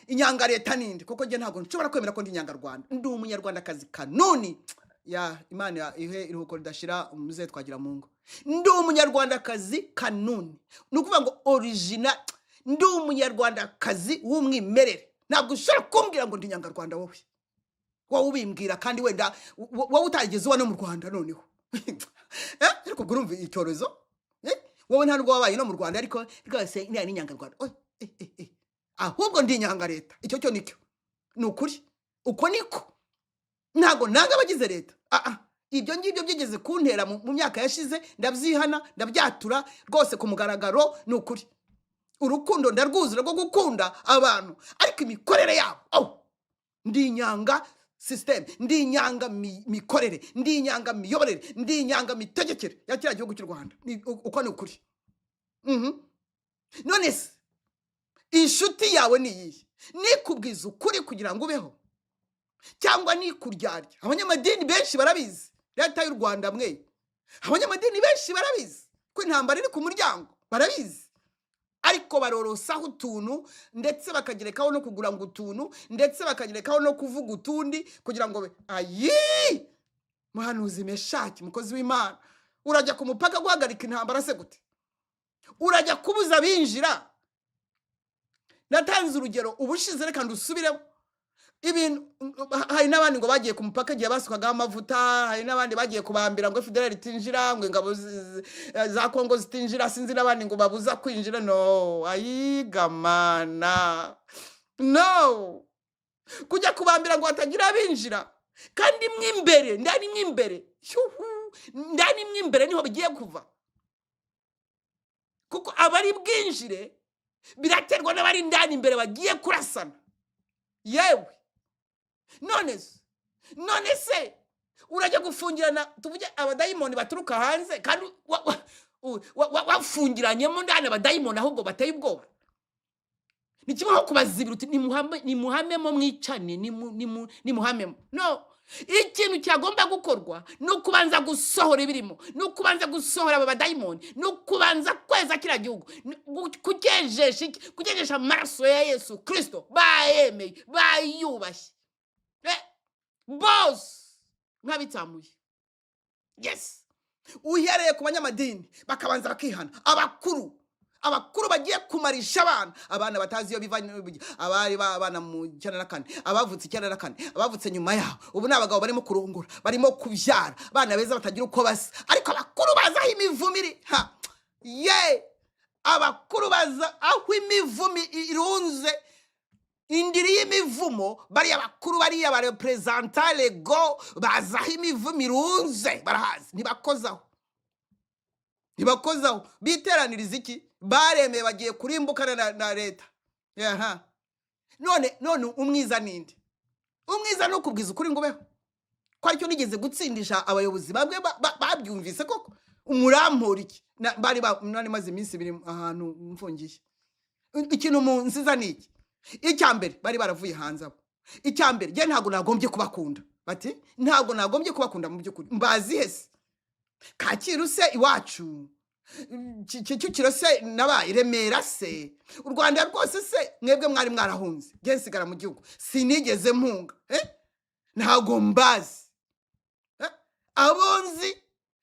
inyanga leta ninde? Kuko njye ntabwo nshobora kwemera ko ndi inyanga Rwanda. Ndi Umunyarwandakazi kanuni. Ya Imana ihe iruhuko ridashira umuzehe Twagira mu ngo. Ndi Umunyarwandakazi kanuni, ni ukuvuga ngo original. Ndi Umunyarwandakazi w'umwimerere. Ntabwo ushobora kumbwira ngo ndi inyangarwanda. Wowe ubimbwira kandi wenda wowe utarigeze uba no mu Rwanda. Noneho ariko ubwo urumva icyorezo, wowe nta nubwo wabaye no mu Rwanda, ariko rwose iriya ni inyangarwanda. Oy, eh. Ahubwo ndi inyanga leta, icyo cyo nicyo ni ukuri. Uko niko. Ntabwo nanga abagize leta. Ah, ah. Ibyo ngibyo byigeze kuntera mu myaka yashize, ndabyihana, ndabyatura rwose ku mugaragaro. Ni ukuri, urukundo ndarwuzura rwo gukunda abantu, ariko imikorere yabo, oh, ndi inyanga système, ndi inyanga mikorere, ndi inyanga miyoborere, ndi inyanga mitegekere ya kiriya gihugu cy'u Rwanda. Uko ni ukuri. None se inshuti yawe ni iyihe? Nikubwiza ukuri kugira ngo ubeho, cyangwa nikuryarya? Abanyamadini benshi barabizi. Leta y'u Rwanda mwe, abanyamadini benshi barabizi ko intambara iri ku muryango, barabizi, ariko barorosaho utuntu, ndetse bakagerekaho no kugura ngo utuntu, ndetse bakagerekaho no kuvuga utundi kugira ngo ayi muhanuzi Meshaki, mukozi w'Imana, urajya ku mupaka guhagarika intambara se gute? Urajya kubuza abinjira? Natanze urugero ubushize, reka ndusubiremo. Ibintu, hari n'abandi ngo bagiye ku mupaka igihe basukagaho amavuta, hari n'abandi bagiye kubambira ngo FDLR itinjira, ngo ingabo za Kongo zitinjira, sinzi n'abandi ngo babuza kwinjira. No ayigamana, no kujya kubambira ngo hatagira abinjira, kandi mwo imbere, ndani mwo imbere, shyuhu, ndani mwo imbere niho bigiye kuva, kuko abari bwinjire biraterwa n'abari ndani imbere bagiye kurasana. Yewe, none se urajya gufungirana, tuvuge, abadayimoni baturuka hanze, kandi wafungiranyemo ndani abadayimoni ahubwo bateye ubwoba? Ni kimwe nko kubazibira uti nimuhamemo mwicane, nimuhamemo. No ikintu cyagomba gukorwa ni ukubanza gusohora ibirimo, ni ukubanza gusohora aba badayimoni, ni ukubanza kweza kiriya gihugu, kucyejesha iki? Kucyejesha amaraso ya Yesu Kirisito. Bayemeye, bayubashye, bose nk'abitsamuye. Yes, uhereye ku banyamadini bakabanza bakihana, abakuru, abakuru bagiye kumarisha abana, abana batazi iyo biva n'iyo bijya, abari abana mu 94, abavutse 94, abavutse nyuma yaho, ubu ni abagabo barimo kurongora, barimo kubyara abana beza batagira uko basa. Ariko abakuru bazi aho imivumo iri. Ha ye, abakuru baza aho imivumo irunze, indiri y'imivumo. Bariya bakuru, bariya ba représentants légaux, bazi aho imivumo irunze, barahazi. Ntibakozaho, ntibakozaho. Biteraniriza iki? Baremeye, bagiye kurimbukana na leta. Aha. None umwiza ninde? Umwiza ni ukubwiza ukuri ngo ubeho, ko aricyo nigeze gutsindisha abayobozi bamwe babyumvise koko. Umurampora iki? Bari nari maze iminsi 2 ahantu mfungiye. Ikintu mu nziza ni iki? Icya mbere, bari baravuye hanze abo. Icya mbere, njye ntabwo nagombye kubakunda. Bati ntabwo nagombye kubakunda mu by'ukuri. Mbazi hese? Kacyiru se iwacu, Kicukiro se nabaye, Remera se, u Rwanda rwose se? Mwebwe mwari mwarahunze, njye nsigara mu gihugu, sinigeze mpunga. Ntabwo mbazi. Abo nzi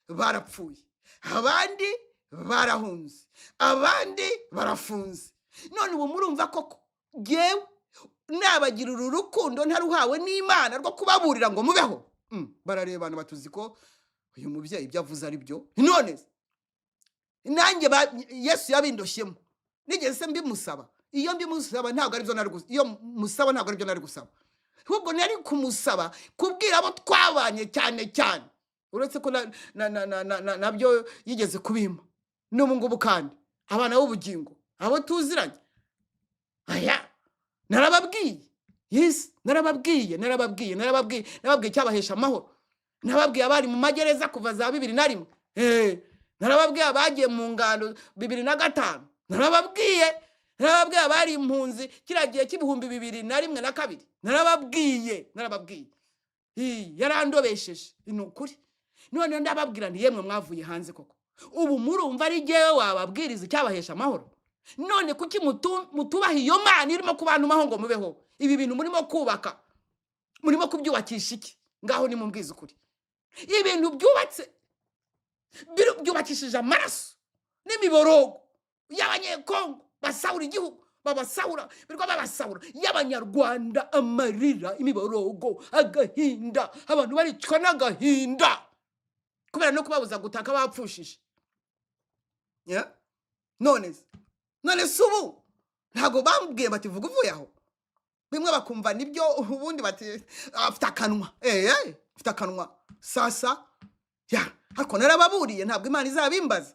barapfuye, abandi barahunze, abandi barafunze. None ubu murumva koko ngewe nabagira uru rukundo ntaruhawe n'Imana rwo kubaburira ngo mubeho? Bararebana, batuzi ko uyu mubyeyi ibyo avuze ari byo. None se, nanjye Yesu yabindoshyemo, nigeze se mbimusaba? Iyo mbimusaba ntabwo aribyo nari iyo musaba ntabwo aribyo nari gusaba. Ahubwo nari kumusaba kubwira abo twabanye cyane cyane, uretse ko nabyo yigeze kubimpa n'ubu ngubu. Kandi abana b'ubugingo, abo tuziranye, aya narababwiye. Yes, narababwiye, narababwiye, narababwiye, narababwiye icyabahesha amahoro. Narababwiye abari mu magereza kuva za 2001. Narababwiye abagiye mu ngando 2005. Narababwiye, narababwiye abari impunzi kiriya gihe cy'ibihumbi 2001 na kabiri. Narababwiye, narababwiye. Yarandobesheje, ni ukuri. None ndababwira nti: "Yemwe mwavuye hanze koko, ubu murumva ari jyewe wababwiriza icyabahesha amahoro? None kuki mutubaha iyo Mana irimo kubantumaho ngo mubeho? Ibi bintu murimo kubaka, murimo kubyubakisha iki? Ngaho nimumbwize ukuri. Ibintu byubatse byubakishije amaraso n'imiborogo y'Abanyekongo basahura igihugu, babasahura, birirwa babasahura, y'Abanyarwanda, amarira, imiborogo, agahinda, abantu baricwa n'agahinda kubera no kubabuza gutaka bapfushije." Yeah? None se, none se ubu ntabwo bambwiye bati: "Vuga uvuye aho"? Bimwe bakumva nibyo, ubundi bati: "Afite akanwa." Afite akanwa sasa ya. Ariko narababuriye, ntabwo Imana izabimbaza.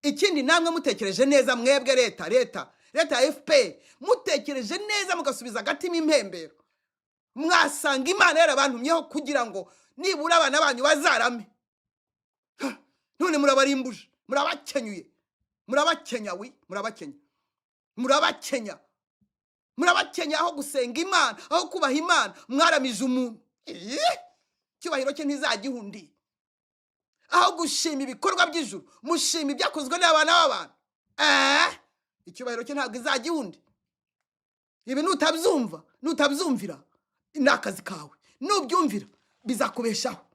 Ikindi, namwe mutekereje neza, mwebwe leta ya FPR, mutekereje neza mugasubiza agatima impembero, mwasanga Imana yarabantumyeho kugira ngo nibura abana banyu bazarame. Ha, none murabarimbuje, murabakenyuye, murabakenya wi, murabakenya, murabakenya, murabakenya. Aho gusenga Imana, aho kubaha Imana, mwaramije umuntu. Ih! Icyubahiro cye ntizagiha undi. Aho gushima ibikorwa by'ijuru, mushima ibyakozwe n'abana b'abantu. Icyubahiro cye ntabwo izagiha undi. Ibi nutabyumva, nutabyumvira, ni akazi kawe. Nubyumvira, bizakubeshaho.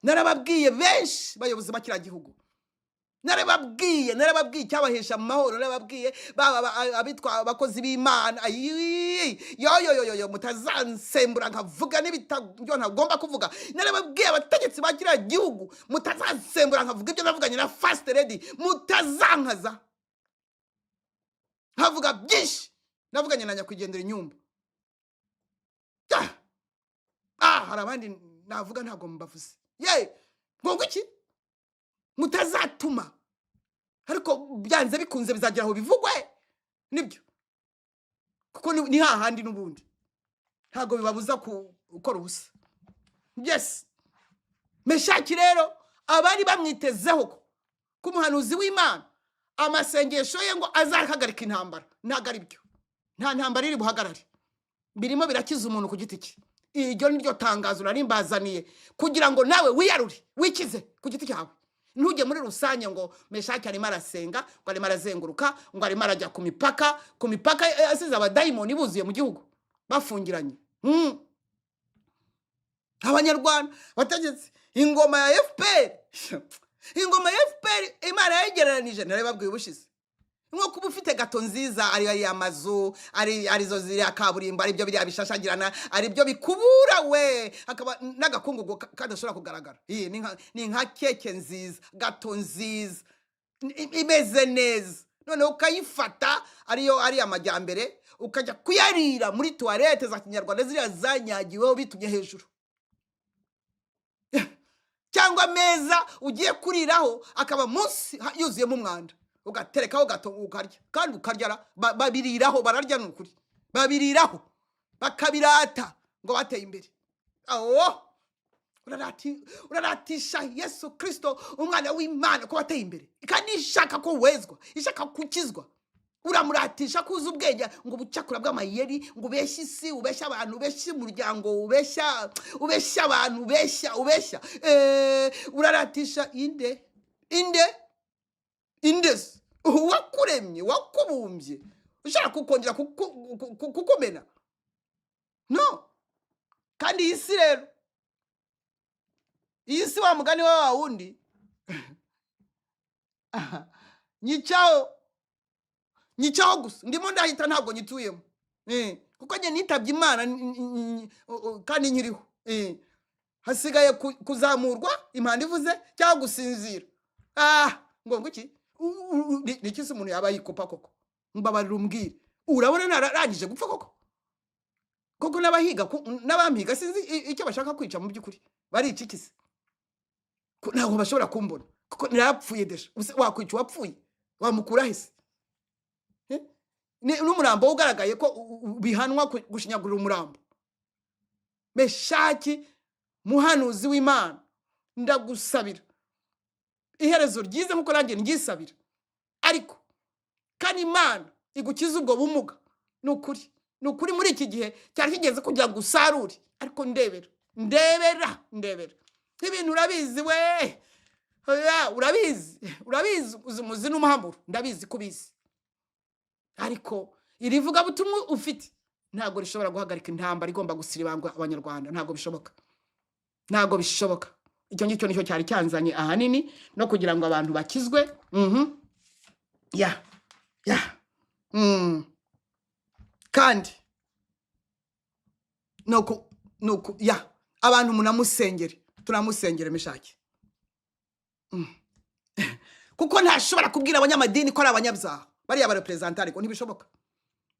Narababwiye benshi, bayobozi ba kiriya gihugu, narababwiye, narababwiye icyabahesha amahoro. Narababwiye, baba abitwa abakozi b'Imana. Ayi, yo yo yo yo yo, mutazansembura nkavuga n'ibyo ntagomba kuvuga. Narababwiye abategetsi ba kiriya gihugu, mutazansembura nkavuga ibyo navuganye na First Lady, mutazankaza nkavuga byinshi navuganye na nyakwigendera Inyumba. Ah, hari abandi navuga ntabwo mbavuze. Ye ngo iki, mutazatuma, ariko byanze bikunze bizagera aho bivugwe nibyo, kuko ni hahandi n'ubundi ntabwo bibabuza gukora ubusa. Yes, Meshaki rero abari bamwitezeho ko umuhanuzi w'Imana, amasengesho ye ngo azahagarika intambara, ntabwo ari byo. Nta ntambara iri buhagarare, birimo birakiza umuntu ku giti cye. Iryo ni ryo tangazo nari mbazaniye kugira ngo nawe wiyarure, wikize ku giti cyawe, ntujye muri rusange ngo Meshaki arimo arasenga, ngo arimo arazenguruka, ngo arimo arajya ku mipaka, ku mipaka, asize abadayimoni buzuye mu gihugu bafungiranye. Abanyarwanda bategetse ingoma ya FPR, ingoma ya FPR Imana yayigereranije, narababwiye ubushize, nko kuba ufite gato nziza, ari ariya mazu, ari arizo ziriya kaburimbo, aribyo biriya bishashagirana, aribyo bikubura we, hakaba n'agakungugu kadashobora kugaragara. Iyi ni nka keke nziza, gato nziza, imeze neza. Noneho ukayifata, ariyo ari amajyambere, ukajya kuyarira muri toilette za kinyarwanda, ziriya zanyagiweho bitumye hejuru, cyangwa ameza ugiye kuriraho akaba munsi yuzuyemo umwanda, ugaterekaho gato ukarya. Kandi ukarya babiriraho, bararya, ni ukuri babiriraho, bakabirata ngo bateye imbere. Aho uraratisha Yesu Kirisito, umwana w'Imana, ko wateye imbere, kandi ishaka ko wezwa, ishaka gukizwa. Uramuratisha ko uzi ubwenge, ngo ubucakura bw'amayeri, ngo ubeshye isi, ubeshye abantu, ubeshye umuryango, ubeshya, ubeshya abantu, ubeshya, ubeshya. Uraratisha inde? Inde? Inde se? Uwakuremye, wakubumbye, ushaka kukongera kukumena? No kandi iyi si rero, iyi si, wa mugani wa wundi, nyicaho, nyicaho gusa, ndimo ndahita, ntabwo nyituyemo. Kuko njye nitabye Imana kandi nkiriho. Hasigaye kuzamurwa impanda ivuze cyangwa gusinzira. Ah, ngo iki? Ni iki se umuntu yaba yikopa koko? Mbabarira umbwire, urabona nararangije gupfa koko? Koko n'abahiga n'abampiga sinzi icyo bashaka kwica. Mu by'ukuri barica iki se? Ko ntabwo bashobora kumbona kuko narapfuye déjà. Ubuse wakwica uwapfuye, wamukura he se? Eh? N'umurambo ugaragaye ko bihanwa gushinyagurira umurambo. Meshaki, muhanuzi w'Imana, ndagusabira iherezo ryiza nkuko nanjye ndyisabira, ariko kandi Imana igukize ubwo bumuga. Ni ukuri, ni ukuri, muri iki gihe cyari kigeze kugira ngo usarure. Ariko ndebera, ndebera, ndebera ibintu urabizi we. Oya, urabizi, urabizi, uzi umuzi n'umuhamuro, ndabizi ko ubizi. Ariko iri vugabutumwa ufite ntabwo rishobora guhagarika intambara igomba gusiribangwa Abanyarwanda. Ntabwo bishoboka, ntabwo bishoboka. Icyo ngicyo nicyo cyari cyanzanye ahanini, no kugira ngo abantu bakizwe. Ya. Kandi nuku ya abantu munamusengere, turamusengere Meshaki, kuko ntashobora kubwira abanyamadini ko ari abanyabyaha. Bariya bareperezanta, ariko ntibishoboka,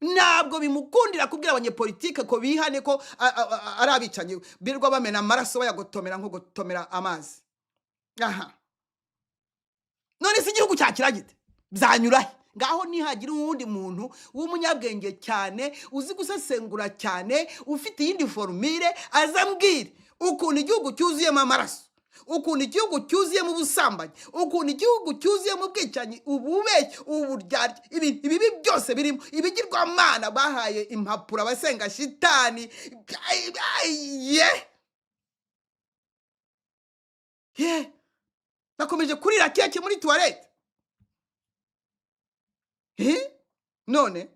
ntabwo bimukundira kubwira abanyepolitike ko bihane, ko ari abicanyi birirwa bamena amaraso, bayagotomera nko gotomera amazi. Aha none se igihugu cyakira gite? Byanyura he? Ngaho nihagira uwundi muntu w'umunyabwenge cyane, uzi gusesengura cyane, ufite iyindi formule, azambwire ukuntu igihugu cyuzuyemo amaraso, ukuntu igihugu cyuzuyemo ubusambanyi, ukuntu igihugu cyuzuyemo ubwicanyi, ububeshyi, uburyarya, ibintu ibibi byose birimo, ibigirwamana bahaye impapuro abasenga shitani. Ye ye, bakomeje kurira keke muri toilette. Eh? None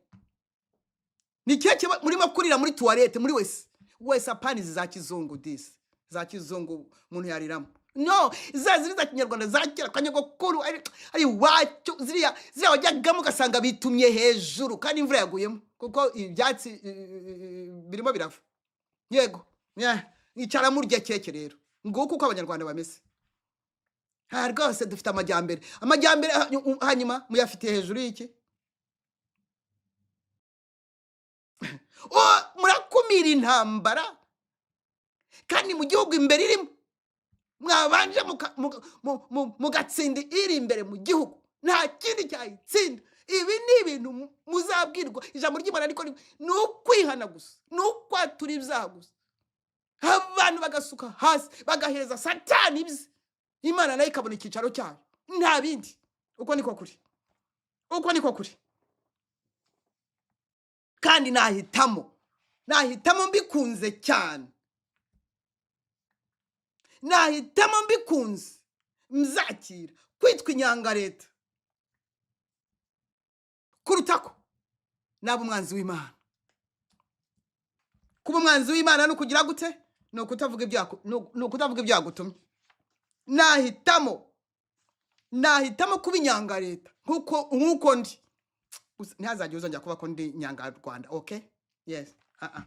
ni keke murimo kurira muri toilette, muri wese wese. Apana izi za kizungu, disi za kizungu umuntu yariramo. No za ziri za kinyarwanda za kera kwa nyogokuru ari iwacu, ziriya wajyagamo ugasanga bitumye hejuru kandi imvura yaguyemo, kuko ibyatsi birimo birava. Yego. Yeah. Icara murya keke rero. Nguko uko Abanyarwanda bameze. Ha rwose dufite amajyambere, amajyambere hanyuma muyafitiye hejuru y'iki? Oh, murakumira intambara kandi mu gihugu imbere irimo. Mwabanje mugatsinda iri imbere mu gihugu, nta kindi cyayitsinda. Ibi ni ibintu muzabwirwa ijambo ry'Imana, ariko ni ukwihana gusa, ni ukwatura ibyaha gusa, abantu bagasuka hasi, bagahereza Satani ibye, Imana nayo ikabona icyicaro cyayo, nta bindi. Uko niko kuri, uko niko kuri. Kandi nahitamo, nahitamo mbikunze cyane, nahitamo mbikunze mzakira kwitwa inyangareta kuruta ko naba umwanzi w'Imana. Kuba umwanzi w'Imana ni ukugira gute? Ni ukutavuga ibyago, ni ukutavuga ibyagutumye. Nahitamo, nahitamo kuba inyangareta nkuko ndi. Gusa ntihazagire uzongera kuba ko ndi inyangarwanda. Okay, yes. Ah, ah.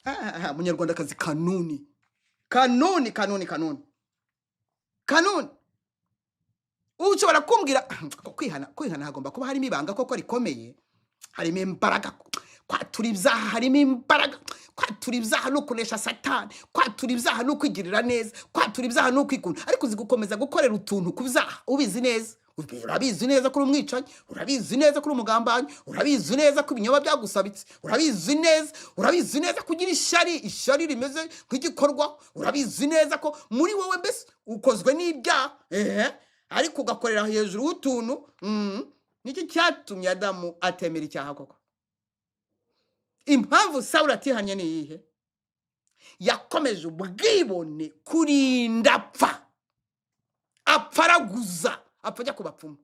Ah, ah, ah, munyarwandakazi kanuni, kanuni, kanuni, kanuni, kanuni. Ushobora kumbwira ko kwihana, kwihana hagomba kuba harimo ibanga koko rikomeye, harimo imbaraga. Kwatura ibyaha harimo imbaraga. Kwatura ibyaha ni ukunesha Satani, kwatura ibyaha ni ukwigirira neza, kwatura ibyaha ni ukwikunda. Ariko uzi gukomeza gukorera utuntu ku byaha ubizi neza? Urabizi neza ko uri umwicanyi, urabizi neza ko uri umugambanyi, urabizi neza ko ibinyoma byagusabitse, urabizi neza, urabizi neza kugira ishyari, ishyari rimeze nk'igikorwa, urabizi neza ko muri wowe mbese ukozwe n'ibyaha, ehe, ariko ugakorera hejuru y'utuntu. Niki cyatumye Adamu atemera icyaha koko? Impamvu Sawuli atihanye ni iyihe? Yakomeje ubwibone kurinda apfa, apfa araguza, apfa ajya ku bapfumu.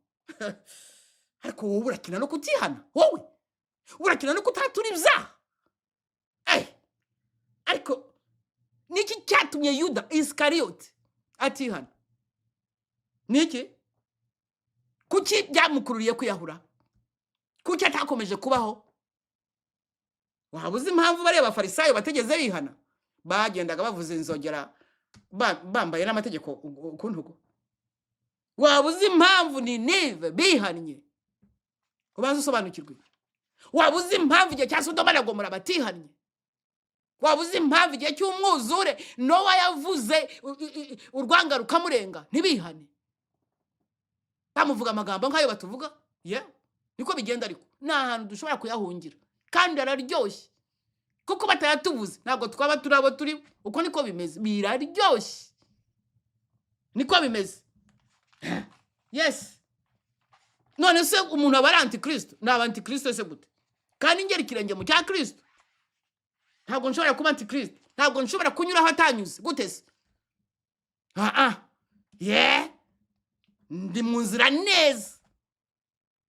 Ariko wowe urakina no kutihana, wowe urakina no kutatura ibyaha. Ariko niki cyatumye Yuda Isikariyoti atihana? Niki? Kuki byamukururiye kwiyahura? Kuki atakomeje kubaho? Waba uzi impamvu bariya Bafarisayo batigeze bihana, bagendaga bavuza inzogera, bambaye n'amategeko ku ntugu? Waba uzi impamvu Ninive bihannye? Ubanza usobanukirwe. Waba uzi impamvu igihe cya Sodoma na Gomora batihannye? Waba uzi impamvu igihe cy'umwuzure Nowa yavuze urwanga rukamurenga, ntibihane, bamuvuga amagambo nk'ayo batuvuga? Ye, niko bigenda, ariko ni ahantu dushobora kuyahungira kandi araryoshye, kuko batayatubuze ntabwo twaba turi abo turi. Uko niko bimeze, biraryoshye, niko bimeze. Yes. None se umuntu aba ari antikristo? Ni aba antikristo se gute kandi ngera ikirenge mu cya Kristo? Ntabwo nshobora kuba antikristo, ntabwo nshobora kunyura aho atanyuze. Gute se? Ah, ye, ndi mu nzira neza,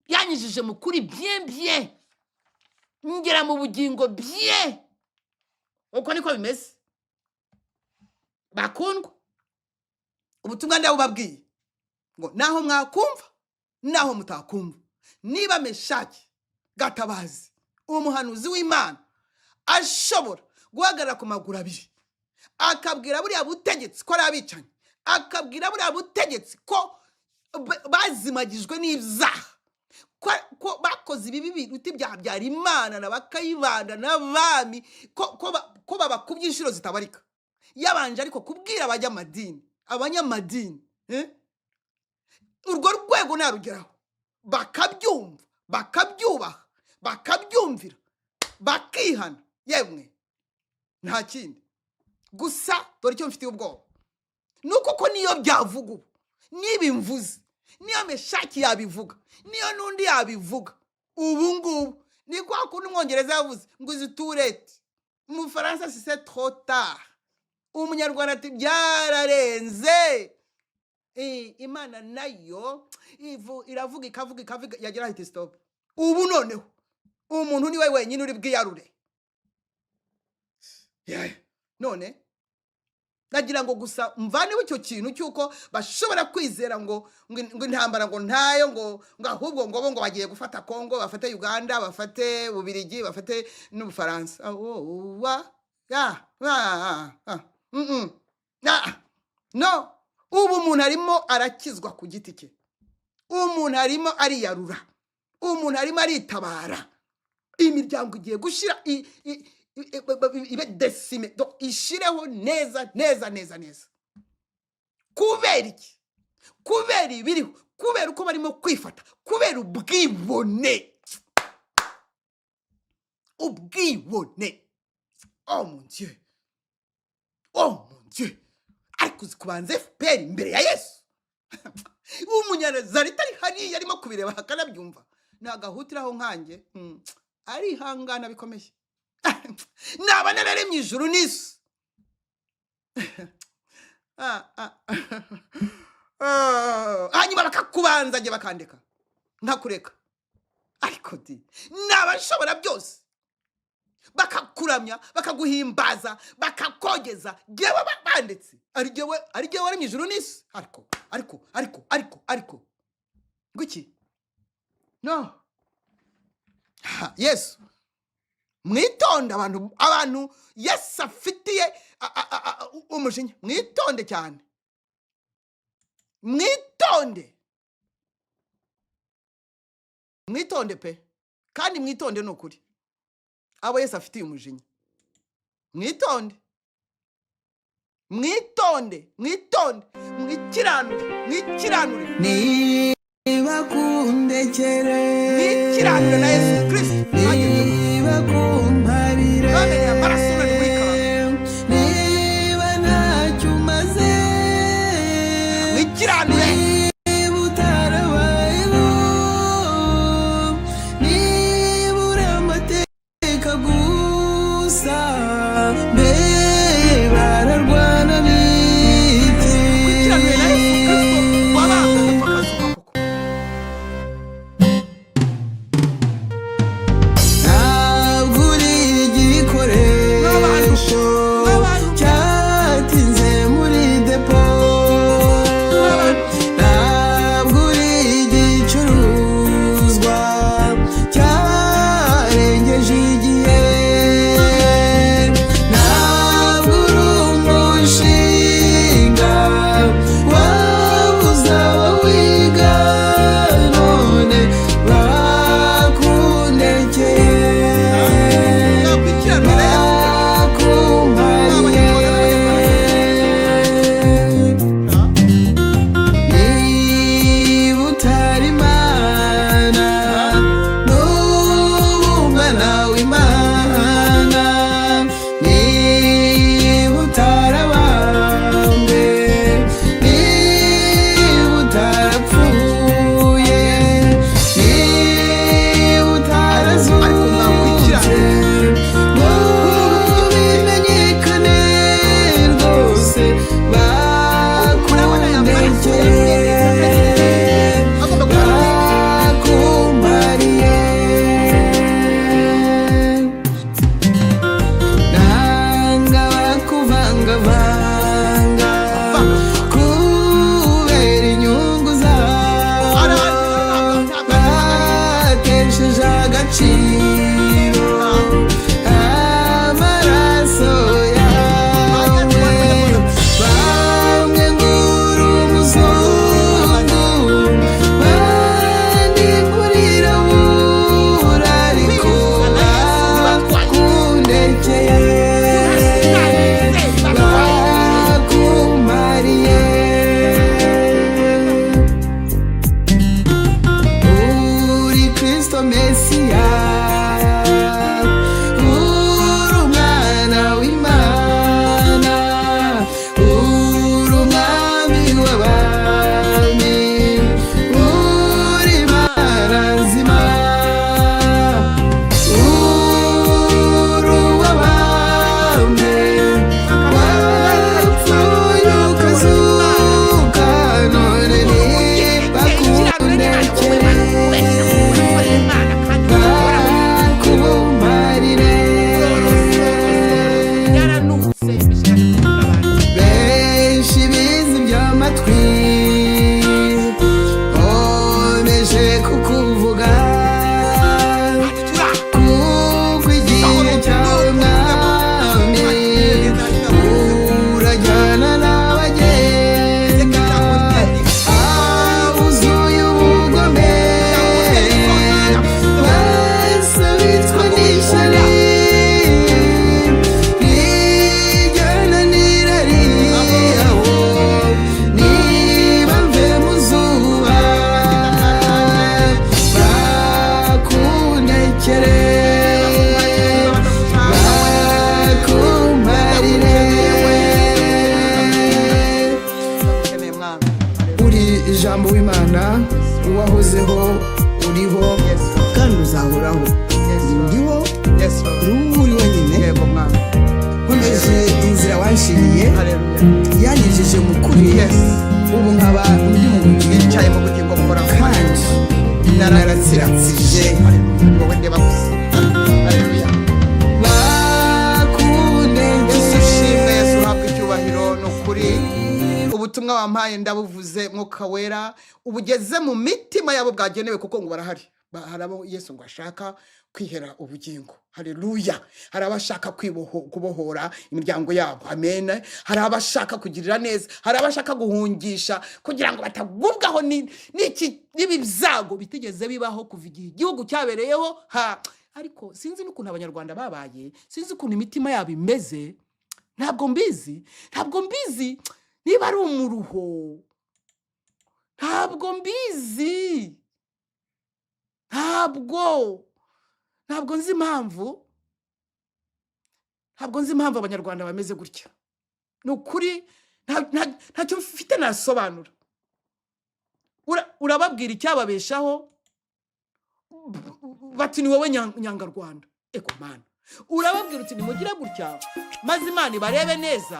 yanyujije mu kuri bien bien, ngera mu bugingo bien. Uko niko bimeze, bakundwa. Ubutumwa ndabubabwiye ngo naho mwakumva, naho mutakumva, niba Meshaki Gatabazi, umuhanuzi w'Imana, ashobora guhagarara ku maguru abiri akabwira buriya butegetsi ko ari abicanyi, akabwira buriya butegetsi ko bazimagijwe n'ibyaha, ko bakoze ibibi biruta ibya Habyarimana na Bakayibanda n'abami, ko babakubye inshuro zitabarika, yabanje ariko kubwira abanyamadini, abanyamadini, eh? Urwo rwego narugeraho bakabyumva, bakabyubaha, bakabyumvira, bakihana, yemwe nta kindi. Gusa dore icyo mfitiye ubwoba ni uko ko niyo byavuga ubu, niba imvuze, niyo Meshaki yabivuga, niyo n'undi yabivuga ubu ngubu, ni kwa kundi Umwongereza yavuze ngo it's too late, mu Bufaransa si c'est trop tard, Umunyarwanda ati byararenze. Imana nayo iravuga, ikavuga, ikavuga, yagera ahita stop. Ubu noneho umuntu niwe wenyine uri bwiyarure. Yeah. None nagira ngo gusa mvaneho icyo kintu cy'uko bashobora kwizera ngo intambara ngo ntayo, ngo ahubwo ngo bo ngo bagiye gufata Kongo, bafate Uganda, bafate Bubirigi, bafate n'Ubufaransa. Ah, oh, wa ya ah, ah, Ah, no, ubu umuntu arimo arakizwa ku giti cye, umuntu arimo ariyarura, umuntu arimo aritabara. Imiryango igiye gushyira ibe décimée. Donc, ishireho neza neza neza neza. Kubera iki? Kubera ibiriho, kubera uko barimo kwifata, kubera ubwibone, ubwibone. Oh mon Dieu, oh mon Dieu! Ariko uzi kubanza FPR imbere ya Yesu w'Umunyanazarita ari hariya arimo kubireba akanabyumva, nagahutiraho nkanjye. Arihangana bikomeye, naba nararemye ijuru n'isi. Ah, ah. Ah, hanyuma bakakubanza njye bakandeka nkakureka, ariko di naba nshobora byose, bakakuramya, bakaguhimbaza, bakakogeza, jyewe banditse ari jyewe, ari jyewe waremye ijuru n'isi. Ariko ariko ariko ariko ariko ngwiki no. Ha, Yesu, mwitonde. Abantu Yesu afitiye umujinya, mwitonde cyane, mwitonde, mwitonde pe, kandi mwitonde ni ukuri. Abo Yesu afitiye umujinya, mwitonde, mwitonde, mwitonde, mwikiranure, mwikiranure. Nibakundekere. Mwikiranure na Yesu Kirisito. Mwagenze gute? Nibakumparire. Bamenye amaraso none muri karama. Niba ntacyo umaze. Mwikiranure. Niba utarabayeho, niba uri amateka gusa, mbe bararwana n'iki? Mwikiranure na Yesu Kirisito wabambwe, agapfa, akazuka koko. agaciro amaraso yawe. Bamwe ngura umuzungu, bandi ngurirabura, ariko bakundekeye, bakumariye. Uri Kristo Mesiya, uri umwana w'Imana, uri umwami w'abami, uri Imana nzima, uri uw'abami, wapfuye ukazuka, none ntibakundekere, bakumarire. Yaranutse imishikane n'abandi. Benshi bizi iby'amatwi, nkomeje kukuvuga, kuko igihe cyawe mwami urajyana n'abagenda abuzuye ubugome, basabitswe n'ishyari rijyana n'irari, aho niba mve mu zuba, bakundekere, bakumarire. Ukeneye mwami. Uri ijambo w'Imana, uwahozeho, uriho kandi uzahoraho. Ndiho Yes, Lord. uri wenyine. Yego mwami. Nkomeje inzira wanshiriye, Haleluya. yanyejeje mu kuri, ubu nkaba ndi mu bugingo, Yicaye mu bugingo buhoraho. kandi naratsiratsije. Haleluya. Ni wowe ndeba gusa. Haleluya. Yesu ushimwe, Yesu uhabwe icyubahiro. Ni ukuri ubutumwa wampaye ndabuvuze, Mwuka Wera ubugeze mu mitima yabo bwagenewe, kuko ngo barahari. Hari abo Yesu ngo ashaka kwihera ubugingo. Haleluya. Hari abashaka kubohora imiryango yabo. Amen. Hari abashaka kugirira neza, hari abashaka guhungisha kugira ngo batagubwaho n'ibi byago bitigeze bibaho kuva igihe igihugu cyabereyeho. Ha, ariko sinzi n'ukuntu Abanyarwanda babaye, sinzi ukuntu imitima yabo imeze, ntabwo mbizi, ntabwo mbizi niba ari umuruho, ntabwo mbizi, ntabwo nzi impamvu, ntabwo nzi impamvu Abanyarwanda bameze gutya. Ni ukuri ntacyo mfite nasobanura. Urababwira icyababeshaho, bati ni wowe nyangarwanda. Ego Mana, urababwira uti nimugire gutya maze Imana ibarebe neza,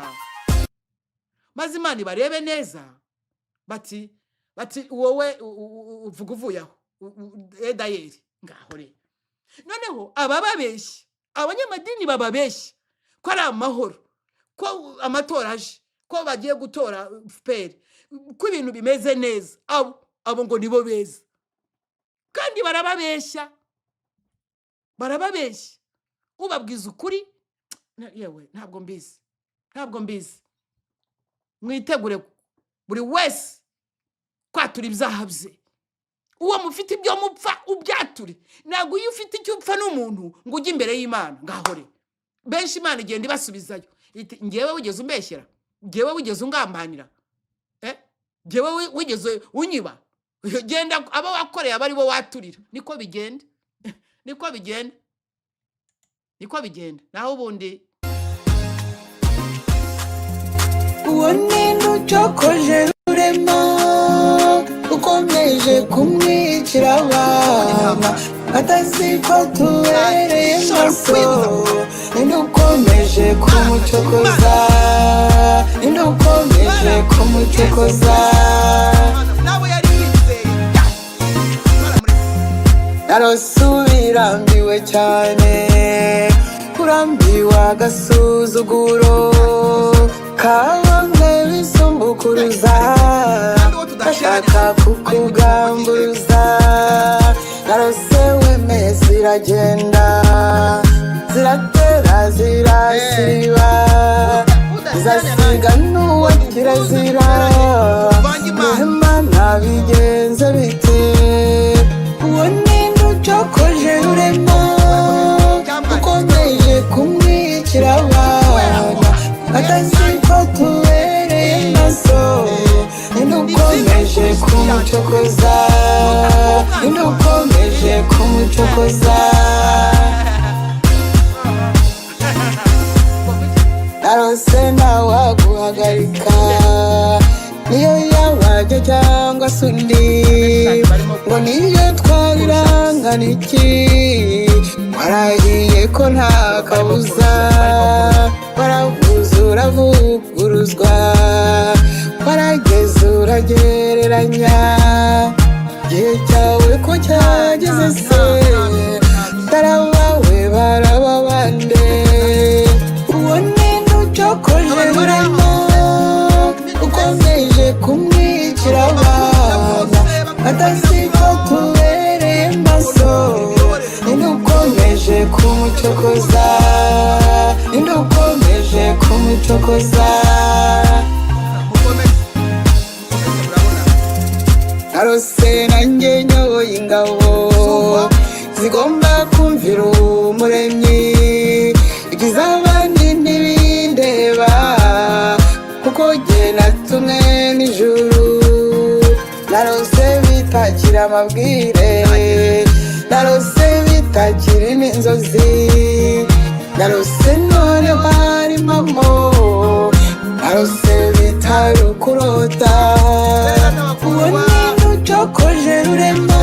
maze Imana ibarebe neza, bati wowe uvuga uvuye aho edayeri. Ngaho rero noneho abababeshya, abanyamadini bababeshya ko ari amahoro, ko amatora aje, ko bagiye gutora FPR, ko ibintu bimeze neza, abo ngo nibo beza, kandi barababeshya, barababeshya. Ubabwiza ukuri, yewe ntabwo mbizi, ntabwo mbizi. Mwitegure buri wese kwatura ibyaha bye. Uwo mufite ibyo mupfa ubyature. Ntabwo iyo ufite icyo upfa n'umuntu ngo ujye imbere y'Imana. Ngaho re benshi Imana igenda ibasubizayo iti ngewe wigeze umbeshyera? Ngewe wigeze ungambanira? Ngewe wigeze unyiba? Genda abo wakoreye aba aribo waturira. Niko bigenda, niko bigenda, niko bigenda. Naho ubundi Uwo ni ucokoje Rurema, ukomeje kumwicira abana, atazi ko tubereye maso. Ninde ukomeje kumucokoza? Ninde ukomeje kumucokoza? Nawe yari yizeye baramuretse. Narosubira cyane, kurambiwe agasuzuguro ka bamwe bisumbukuruza, bashaka kukugamburuza. Narose wemeye. ziragenda, ziratera, zirasiba, zasiga n'uwo kirazira. Rehema, nabigenze bite? Uwo ninde ucokoje Rurema, ukomeje kumwicira abana, atazi ko tubereye maso? Ninde ukomeje kumucokoza? Ninde ukomeje kumucokoza? Narose ntawaguhagarika, niyo yabajya cyangwa se undi, ngo niyo twabirangana iki. Warahiye ko nta kabuza, waravuze uravuguruzwa, warageze uragereranya. Igihe cyawe ko cyageze se, tarabawe baraba bande? Uwo ninde ucokoje Rurema, ukomeje kumwicira abana, atazi ko tubereye maso? Ninde ukomeje kumucokoza? Ninde ukomeje kumucokoza? Mukomeze, mukomeze, murabona. Narose nanjye nyoboye ingabo zigomba kumvira Umuremyi. Ikizabandi ntibindeba, kuko jye natumwe n'ijuru. Narose bitakira amabwire, narose bitakira n'inzozi, narose none bari mpamo, narose bitari ukurota. Uwo ninde ucokoje Rurema,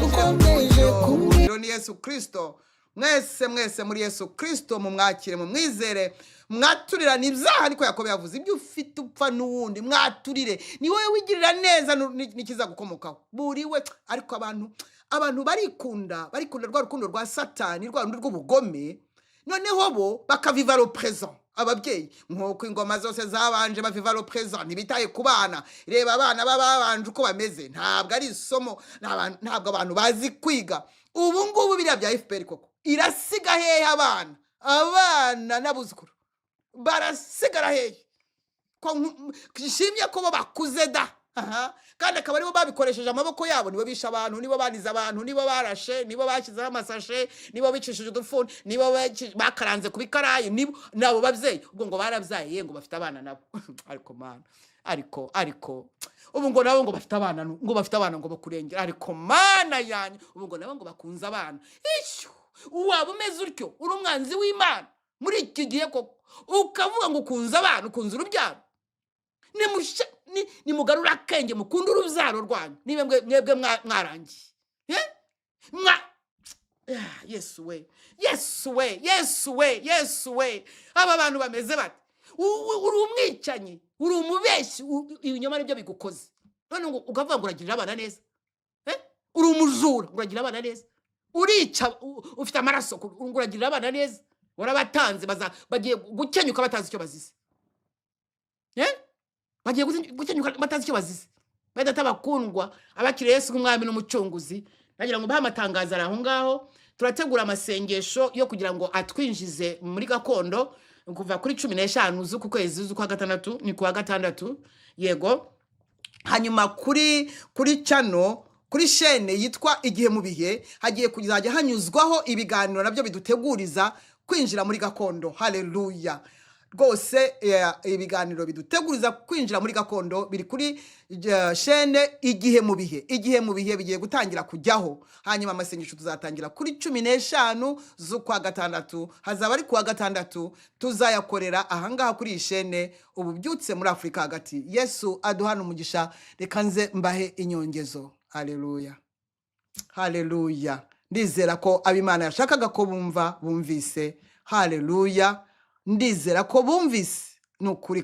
ukomeje kumwe Ubuhungiro ni Yesu Kirisito. Mwese, mwese muri Yesu Kirisito, mumwakire, mumwizere, mwaturirane ibyaha. Ariko Yakobo yavuze ibyo ufite upfa n'uwundi, mwaturire. Ni wowe wigirira neza n'ikizagukomokaho buri we. Ariko abantu barikunda, barikunda rwa rukundo rwa Satani, rwa rundi rw'ubugome. Noneho bo bakaviva le présent. Ababyeyi, nk'uko ingoma zose zabanje, baviva le présent, ntibitaye ku bana. Reba abana b'ababanje uko bameze. Ntabwo ari isomo, ntabwo abantu bazi kwiga. Ubu ngubu biriya bya FPR koko irasiga hehe abana? Abana n'abuzukuru barasigara hehe? Ko nshimye ko bo bakuze da. Aha, kandi akaba aribo babikoresheje amaboko yabo, nibo bishe abantu, nibo banize abantu, nibo barashe, nibo bashyizeho amasashe, nibo bicishije udufuni, nibo bakaranze ku bikarayi, nibo nabo babyeyi. Ubwo ngo barabyaye, ngo bafite abana nabo. Ariko mana, ariko ubu ngo nabo ngo bafite abana, ngo bafite abana ngo bakurengera. Ariko mana yanyu, ubu ngo nabo ngo bakunze abana. Ishyu, waba umeze utyo, uri umwanzi w'Imana muri iki gihe koko, ukavuga ngo ukunze abana, ukunze urubyaro. Nimugarure akenge, mukunde urubyaro rwanyu. Niba mwebwe mwarangiye. Eh? Ah, Yesu we, Yesu we, Yesu we, Yesu we! Aba bantu bameze bate? Uri umwicanyi, uri umubeshyi, ibinyoma nibyo bigukoze, none ngo ukavuga ngo uragirira abana neza. Eh? Uri umujura, uragira abana neza? Urica, ufite amaraso, ngo uragirira abana neza? Warabatanze, bagiye gukenyuka batazi icyo bazize. Eh? Bagiye gukenyuka batazi icyo bazize. Badata bakundwa, abakiriye Yesu nk'umwami n'umucunguzi, nagira ngo mbahe amatangazo ari aho ngaho. Turategura amasengesho yo kugira ngo atwinjize muri gakondo kuva kuri 15 z'uku kwezi z'ukwa gatandatu, ni kuwa gatandatu, yego. Hanyuma kuri channel, kuri chaîne yitwa Igihe mu Bihe, hagiye kuzajya hanyuzwaho ibiganiro nabyo biduteguriza kwinjira muri gakondo. Haleluya rwose. Ibiganiro biduteguriza kwinjira muri gakondo biri kuri chaîne Igihe mu Bihe. Igihe mu Bihe bigiye gutangira kujyaho. Hanyuma amasengesho tuzatangira kuri 15 z'ukwa gatandatu, hazaba ari kuwa gatandatu. Tuzayakorera ahangaha kuri iyi chaîne Ububyutse muri Afurika Hagati. Yesu aduhana umugisha. Reka nze mbahe inyongezo. Haleluya, haleluya! Ndizera ko abimana yashakaga ko bumva bumvise. Haleluya! Ndizera ko bumvise, ni ukuri,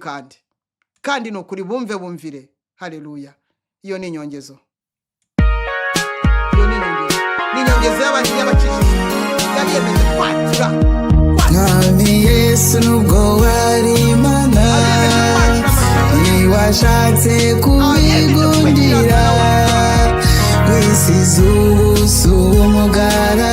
kandi ni ukuri, bumve, bumvire. Haleluya! Iyo ni inyongezo, iyo ni inyongezo, ni inyongezo y'abakijijwe, y'abiyemeje kwatura. Mwami Yesu, nubwo wari Imana, Abiyemeje kwatura amashyaka, ntiwashatse abiyemeje kubigundira, kwegera wisize ubusa umugaragu.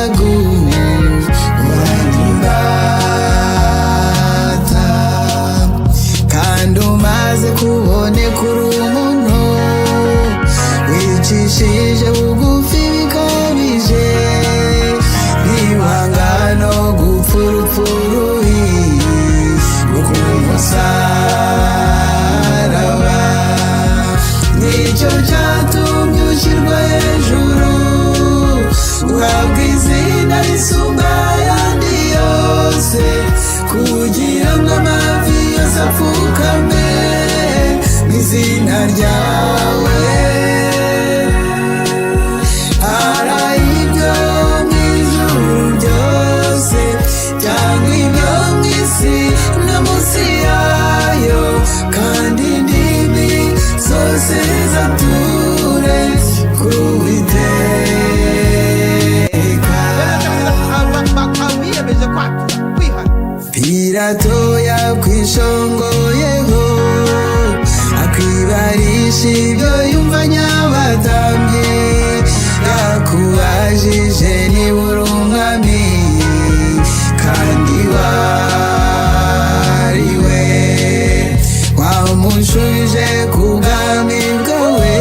Kugira ngo amavi yose apfukame mu izina ryawe. Ari ibyo mu ijuru byose cyangwa ibyo mu isi no munsi yayo, kandi indimi zose zature ku Uwiteka. Abiyemeje kwatura kwihana. Pilato yakwishongoyeho, akwibarisha ibyo yumva nyabatambyi. Yakubajije niba uri umwami, kandi wariwe. Wamushubije ku bwami bwawe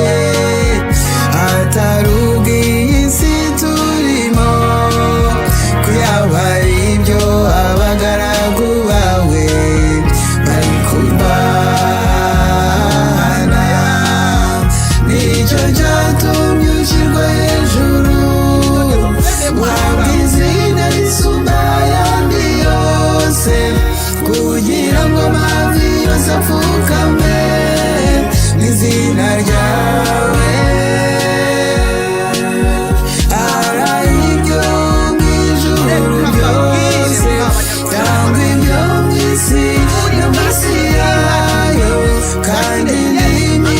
atari ubw'iyi si turimo, kuyaba ari ibyo abagaragu bawe bari kurwana. Nicyo cyatumye ushyirwa hejuru, uhabwa izina risumba ayandi yose, kugira ngo amavi yose apfukame mu izina ryawe. Ari ibyo mu ijuru byose cyangwa ibyo mu isi no munsi yayo, kandi indimi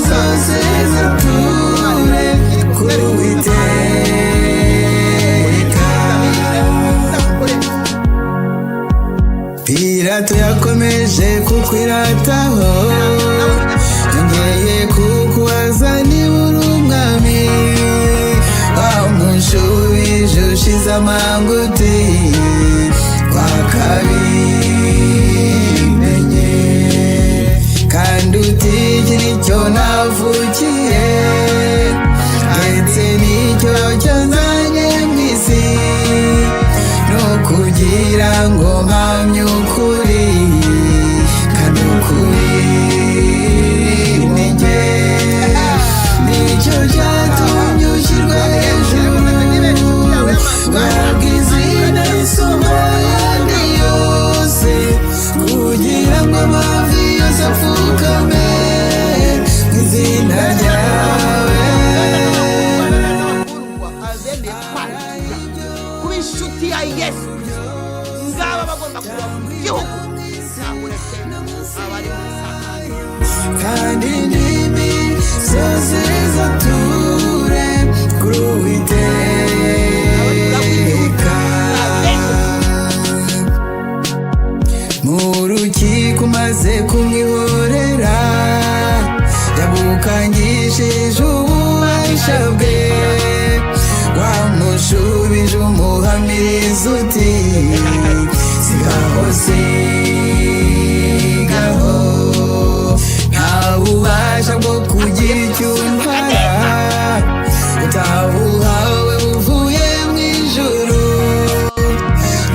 zose zature ku Uwiteka. Pilato yakomeje kukwirataho, yongeye kukubaza niba uri umwami. Wamushubije ushize amanga uti: "Twakabimenye", kandi uti: "Iki nicyo navukiye, ndetse nicyo cyanzanye mu isi, no kugira ngo mpamye ukuri, kandi ukuri ni njye". Nicyo cyatumye ushyirwa hejuru, uhabwa izina risumba ayandi yose, kugira ngo amavi yose apfukame mu izina ryawe. Abemeye kwatura kuba inshuti ya Yesu Kirisito, ngaba bagomba kuba mu gihugu, ntabwo uretse abari muri Satani. Kandi indimi zose zature kuri Uwiteka. Mu rukiko umaze kumwihorera, yagukangishije ububasha bwe. Wamushubije umuhamiriza uti: "Sigaho, sigaho, nta bubasha bwo kugira icyo untwara utabuhawe buvuye mu ijuru".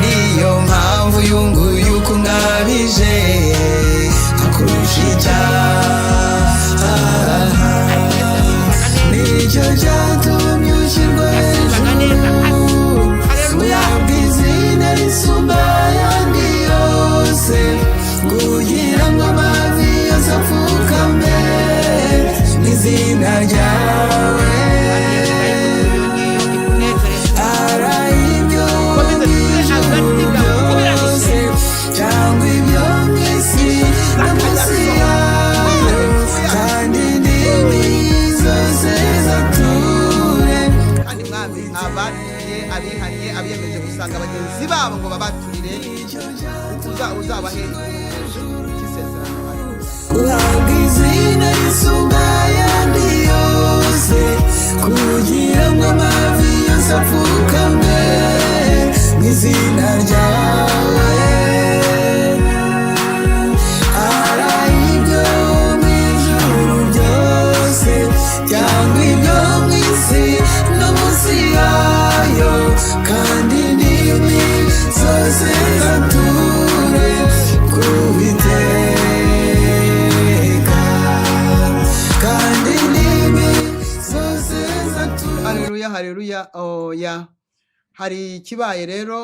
Niyo mpamvu yunguye uko ungabije akurusha icyaha. Nicyo cyatumye ushyirwa hejuru, uhabwa izina risumba ayandi yose, kugira ngo amavi yose apfukame mu izina ryawe. Ari ibyo mu ijuru byose cyangwa ibyo mu isi no munsi yayo, kandi indimi zose zature. Kandi Mwami, abatuye, abihannye, abiyemeje gusanga bagenzi babo ngo babaturire, uzabahe isezerano. Uhabwa izina risumba ayandi yose, kugira ngo amavi yose apfukame mu izina ryawe. Ari ibyo mu ijuru byose cyangwa ibyo mu isi no munsi yayo, kandi indimi zose zature ku Uwiteka, kandi indimi zose zature. Haleluya, haleluya! Oya, hari ikibaye rero.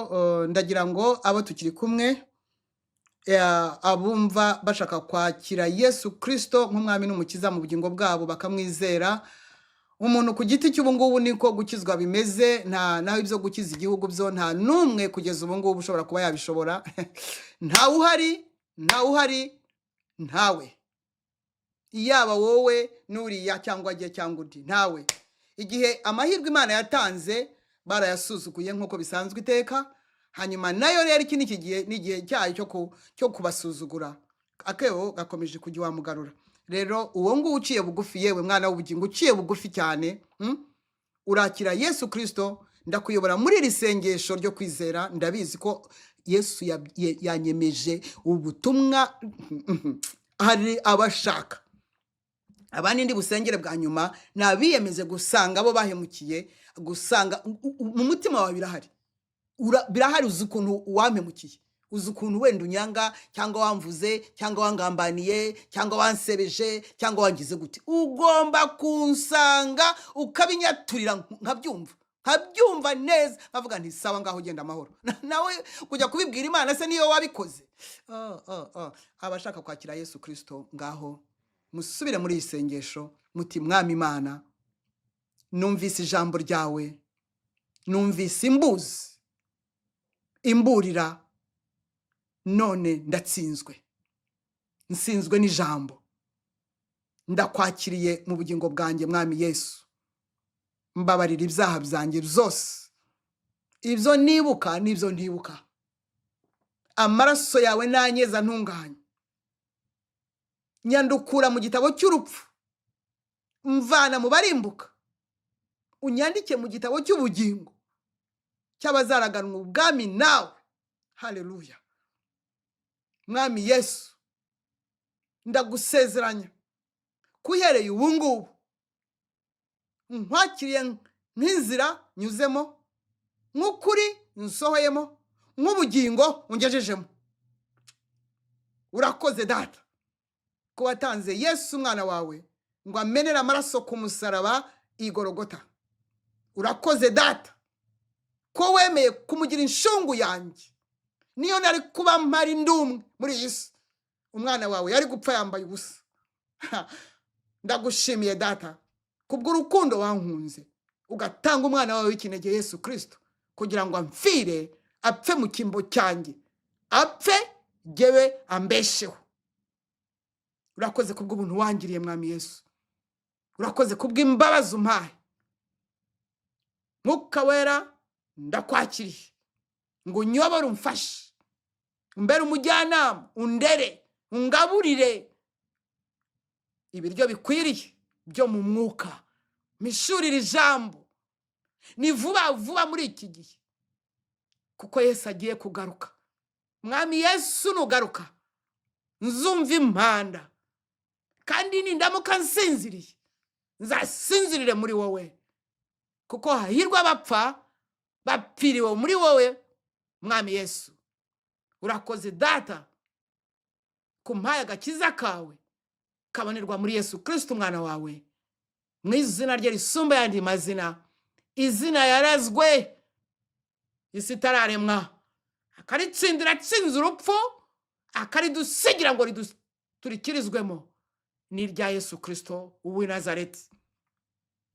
Ndagira ngo abo tukiri kumwe Abumva bashaka kwakira Yesu Kirisito nk'umwami n'umukiza mu bugingo bwabo, bakamwizera umuntu ku giti cy'ubu ngubu, niko gukizwa bimeze. Nta naho ibyo gukiza igihugu byo, nta n'umwe kugeza ubu ngubu ushobora kuba yabishobora. Ntawe uhari, ntawe uhari, ntawe, yaba wowe n'uriya cyangwa ajye cyangwa undi, ntawe. Igihe amahirwe Imana yatanze barayasuzuguye nk'uko bisanzwe iteka. Hanyuma nayo rero iki ni iki gihe, ni igihe cyayo cyo kubasuzugura. Akebo gakomeje kujya iwamugarura. Rero uwo nguwo uciye bugufi, yewe mwana w'ubugingo uciye bugufi cyane, Urakira Yesu Kirisito, ndakuyobora muri iri sengesho ryo kwizera. Ndabizi ko Yesu yanyemeje ubutumwa. Hari abashaka abandi ndi busengere bwa nyuma, ni abiyemeze gusanga abo bahemukiye, gusanga mu mutima wawe birahari. Birahari, uzi ukuntu wampemukiye, uzi ukuntu wenda unyanga, cyangwa wamvuze, cyangwa wangambaniye, cyangwa wansebeje, cyangwa wangize gute. Ugomba kunsanga ukabinyaturira, nkabyumva neza, nkavuga nti: "Sawa, ngaho ugenda amahoro." Nawe kujya kubibwira Imana se niyo wabikoze? Oh. Abashaka kwakira Yesu Kirisito, ngaho musubire muri iri sengesho muti: "Mwami Imana, numvise ijambo ryawe, numvise imbuzi imburira, none ndatsinzwe, nsinzwe n'ijambo. Ndakwakiriye mu bugingo bwanjye, Mwami Yesu. Mbabarira ibyaha byanjye byose, ibyo nibuka n'ibyo ntibuka. Amaraso yawe nanyeza, ntunganye. Nyandukura mu gitabo cy'urupfu, mvana mu barimbuka, unyandike mu gitabo cy'ubugingo cy'abazaraganwa ubwami nawe. Haleluya! Mwami Yesu, ndagusezeranya ko uhereye ubu ngubu nkwakiriye nk'inzira nyuzemo, nk'ukuri nsohoyemo, nk'ubugingo ungejejemo. Urakoze Data ko watanze Yesu umwana wawe ngo amenere amaraso ku musaraba i Gorogota. Urakoze Data ko wemeye kumugira inshungu yanjye. Niyo nari kuba mpari ndumwe muri iyi si, umwana wawe yari gupfa yambaye ubusa. Ndagushimiye Data kubw'urukundo wankunze, ugatanga umwana wawe w'ikinege Yesu Kirisito kugira ngo amfire, apfe mu cyimbo cyanjye, apfe jyewe ambesheho. Urakoze kubw'ubuntu wangiriye, Mwami Yesu. Urakoze kubw'imbabazi umpaye. Mwuka Wera, ndakwakiriye ngo unyobore, umfashe, umbere umujyanama, undere, ungaburire ibiryo bikwiriye byo mu mwuka, mishurire ijambo. Ni vuba vuba muri iki gihe kuko Yesu agiye kugaruka. Mwami Yesu, nugaruka nzumva impanda, kandi nindamuka nsinziriye nzasinzirire muri wowe, kuko hahirwa abapfa bapfiriwe muri wowe, Mwami Yesu. Urakoze Data kumpaye agakiza kawe kabonerwa muri Yesu Kirisito umwana wawe, mu izina rye risumba ayandi mazina, izina yarazwe isi itararemwa, akaritsindira atsinze urupfu, akaridusigira ngo turikirizwemo, ni irya Yesu Kirisito w'i Nazareti.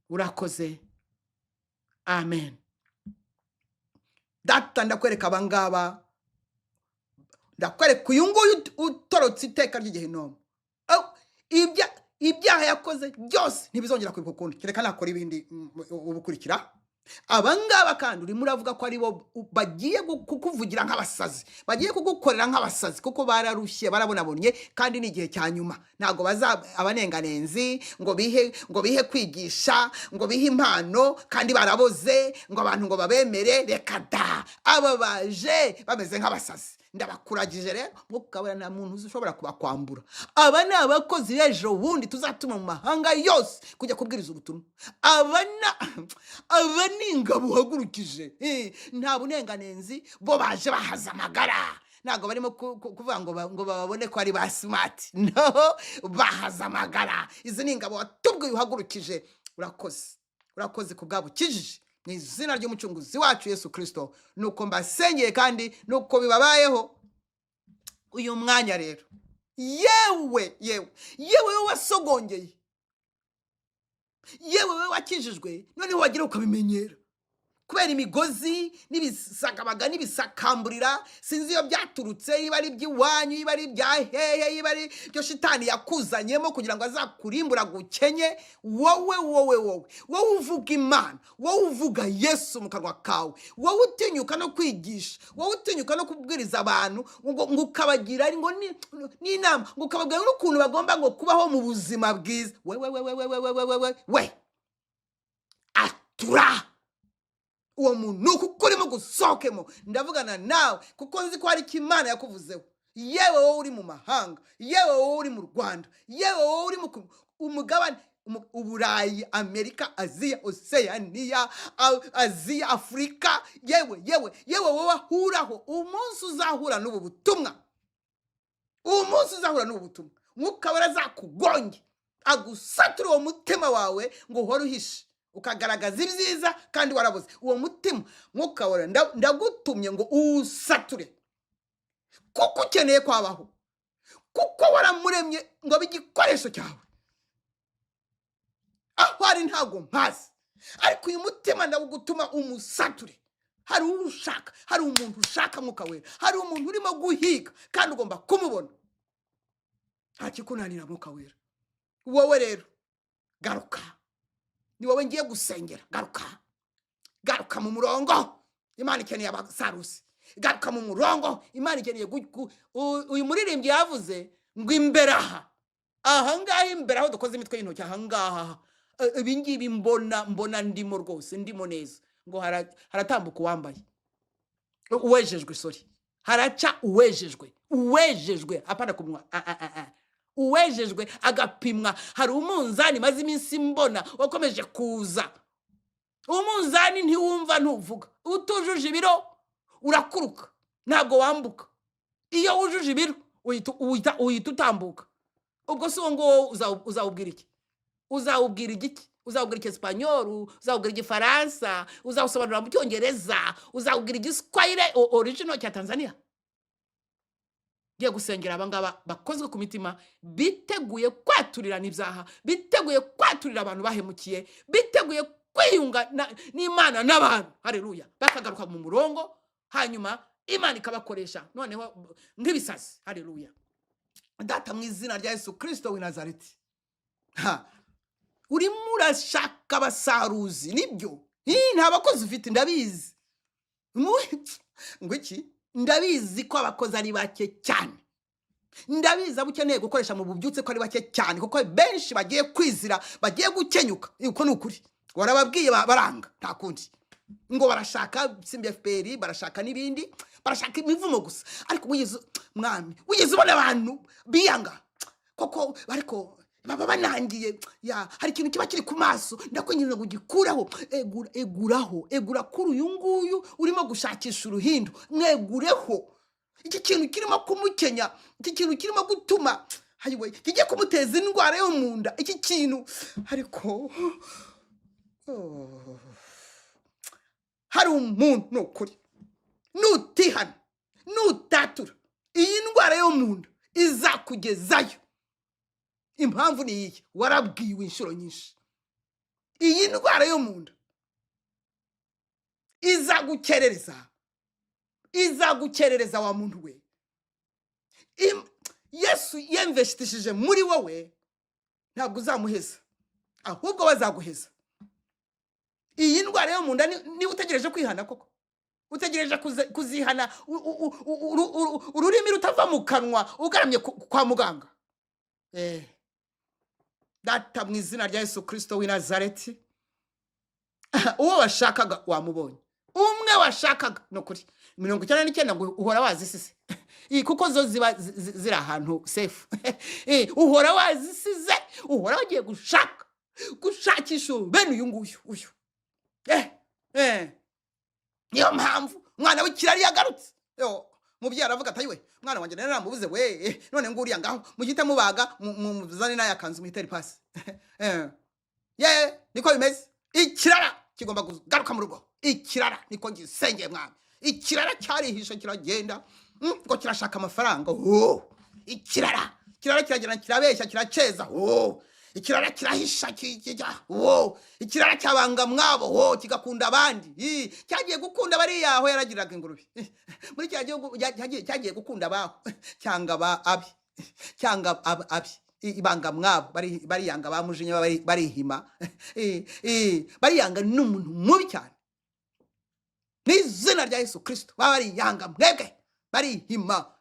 Urakoze, amen. Data, ndakwereka abangaba, ndakwereka uyu nguyu utorotse iteka ry'igihinomu. Ibyaha yakoze byose ntibizongera kwibuka ukundi, kereka nakora ibindi ubukurikira. Abangaba kandi urimo uravuga ko aribo bagiye kukuvugira nk'abasazi, bagiye kugukorera nk'abasazi, kuko bararushye, barabonabonye, kandi ni igihe cya nyuma. Ntabwo baza abanenganenzi ngo bihe kwigisha, ngo bihe impano kandi baraboze, ngo abantu ngo babemere. Reka da! Aba baje bameze nk'abasazi. Ndabakuragije rero, mukabona nta muntu uzi ushobora kubakwambura. Aba ni abakozi b'ejo bundi tuzatuma mu mahanga yose kujya kubwiriza ubutumwa. Aba ni ingabo uhagurukije. Nta bunenganenzi, bo baje bahaza amagara. Ntabwo barimo kuvuga ngo bababone ko ari ba smart. No, bahaza amagara. Izi ni ingabo watubwiye uhagurukije. Urakoze, urakoze ku bwabo ukijije, mu izina ry'umucunguzi wacu Yesu Kirisito. Nuko mbasengeye kandi nuko bibabayeho. Uyu mwanya rero, yewe yewe yewe, wowe wasogongeye, yewe wowe wakijijwe, noneho wagira ukabimenyera kubera imigozi n'ibisagabaga n'ibisakamburira, sinzi iyo byaturutse, niba ari iby'iwanyu, niba ari ibya hehe, niba ari ibyo shitani yakuzanyemo kugira ngo azakurimbura gukenye. Wowe wowe wowe wowe uvuga Imana, wowe uvuga Yesu mu kanwa kawe, wowe utinyuka no kwigisha, wowe utinyuka no kubwiriza abantu ngo ukabagira ngo n'inama, ngo ukababwira n'ukuntu bagomba ngo kubaho mu buzima bwiza, wewe wewe wewe wewe wewe we, atura uwo muntu kuko urimo gusohokemo. Ndavugana nawe kuko nzi ko hari icyo Imana yakuvuzeho. Yewe wowe uri mu mahanga, yewe wowe uri mu Rwanda, yewe wowe uri mu umugabane Uburayi, Amerika, Aziya, Oseyaniya, Aziya, Afurika, yewe yewe yewe wowe ahuraho, umunsi uzahura n'ubu butumwa, umunsi uzahura n'ubu butumwa, Mwuka Wera azakugonge, agusature uwo mutima wawe ngo uhore uhishe ukagaragaza ibyiza kandi warabuze uwo mutima. Mwuka Wera, ndagutumye ngo uwusature kuko ukeneye kwabaho, kuko waramuremye ngo abe igikoresho cyawe. Aho ari ntabwo mpazi, ariko uyu mutima ndawugutuma umusature. Hari uwo ushaka, hari umuntu ushaka, Mwuka Wera, hari umuntu urimo guhiga kandi ugomba kumubona. Nta kikunanira, Mwuka Wera. Wowe rero garuka, ni wowe ngiye gusengera. Garuka, garuka mu murongo, Imana ikeneye abasaruzi. Garuka mu murongo, Imana ikeneye uyu muririmbyi yavuze ngo imbere aha, aha ngaha imbere aho dukoze imitwe y'intoki, aha ngaha, ibi ngibi mbona ndimo rwose, ndimo neza, ngo haratambuka uwambaye uwejejwe, sorry, haraca uwejejwe, uwejejwe, apana kumwa, ah, ah, ah, ah. Uwejejwe agapimwa. Hari umunzani maze iminsi mbona wakomeje kuza. Umunzani ntiwumva, ntuvuga. Utujuje ibiro urakuruka, ntabwo wambuka. Iyo wujuje ibiro uhita utambuka. Ubwo si uwo nguwo uzawubwira iki? Uzawubwira igiki? Uzawubwira Icyesipanyolu? Uzawubwira Igifaransa? Uzawusobanurira mu Cyongereza? Uzawubwira Igiswahili original cya Tanzania? Ngiye gusengera abangaba bakozwe ku mitima, biteguye kwaturirana ibyaha, biteguye kwaturira abantu bahemukiye, biteguye kwiyunga n'Imana n'abantu, hareruya, bakagaruka mu murongo, hanyuma Imana ikabakoresha noneho nk'ibisazi, hareruya. Data, mu izina rya Yesu Kirisito w'i Nazareti, ha, urimo urashaka abasaruzi, nibyo. Nta bakozi ufite, ndabizi. Ngo iki? Ndabizi ko abakozi ari bake cyane. Ndabizi abo ukeneye gukoresha mu bubyutse ko ari bake cyane, kuko benshi bagiye kwizira, bagiye gukenyuka. Uko ni ukuri, warababwiye baranga, nta kundi, ngo barashaka simba FPR, barashaka n'ibindi, barashaka imivumo gusa. Ariko wigeze, mwami, wigeze ubona abantu biyanga koko? Ariko baba banangiye ya, hari ikintu kiba kiri ku maso, ndakwinginze ngo ugikureho. Egura, eguraho, egura kuri uyu nguyu urimo gushakisha uruhindu, mwegureho iki kintu kirimo kumukenya, iki kintu kirimo gutuma ayiwe kigiye kumuteza indwara yo mu nda, iki kintu. Ariko oh, hari umuntu, ni ukuri, nutihana, nutatura, iyi ndwara yo mu nda izakugezayo. Impamvu ni iyi: warabwiwe inshuro nyinshi. Iyi ndwara yo mu nda izagukerereza, izagukerereza wa muntu we. Yesu yemveshitishije muri wowe, ntabwo uzamuheza, ahubwo bazaguheza. Iyi ndwara yo mu nda, niba utegereje kwihana koko, utegereje kuzihana ururimi rutava mu kanwa, ugaramye kwa muganga. Data, mu izina rya Yesu Kirisito w'i Nazareti, uwo washakaga wamubonye, umwe washakaga. Ni ukuri, 99 ngo uhora wazisize. Kuko zo ziba ziri ahantu safe. Uhora wazisize, uhora wagiye gushaka, gushakisha bene uyu nguyu uyu. Niyo mpamvu umwana w'ikirari yagarutse. Yo, mubyeyi aravuga ati: "Ayiwe, mwana wanjye nari namubuze we, none nguriya ngaho mugite mubaga, muzane n'aya kanzu muhitere ipasi." Ye, niko bimeze. Ikirara kigomba kugaruka mu rugo. Ikirara, niko ngisengeye, mwami, ikirara cyarihishe kiragenda. Ngo kirashaka amafaranga. Oh, ikirara, ikirara kiragenda kirabeshya, kiraceza. Oh, ikirara kirahisha, oh, ikirara cyabanga mwabo. Oh, kigakunda abandi. Cyagiye gukunda bariya aho yaragiraga ingurube muri cya gihugu, cyagiye gukunda abaho, cyanga ba abi, cyanga abi, ibanga mwabo, bariyanga ba mujinya, barihima. Bariyanga ni umuntu mubi cyane. N'izina rya Yesu Kirisito, baba bariyanga mwebwe, barihima.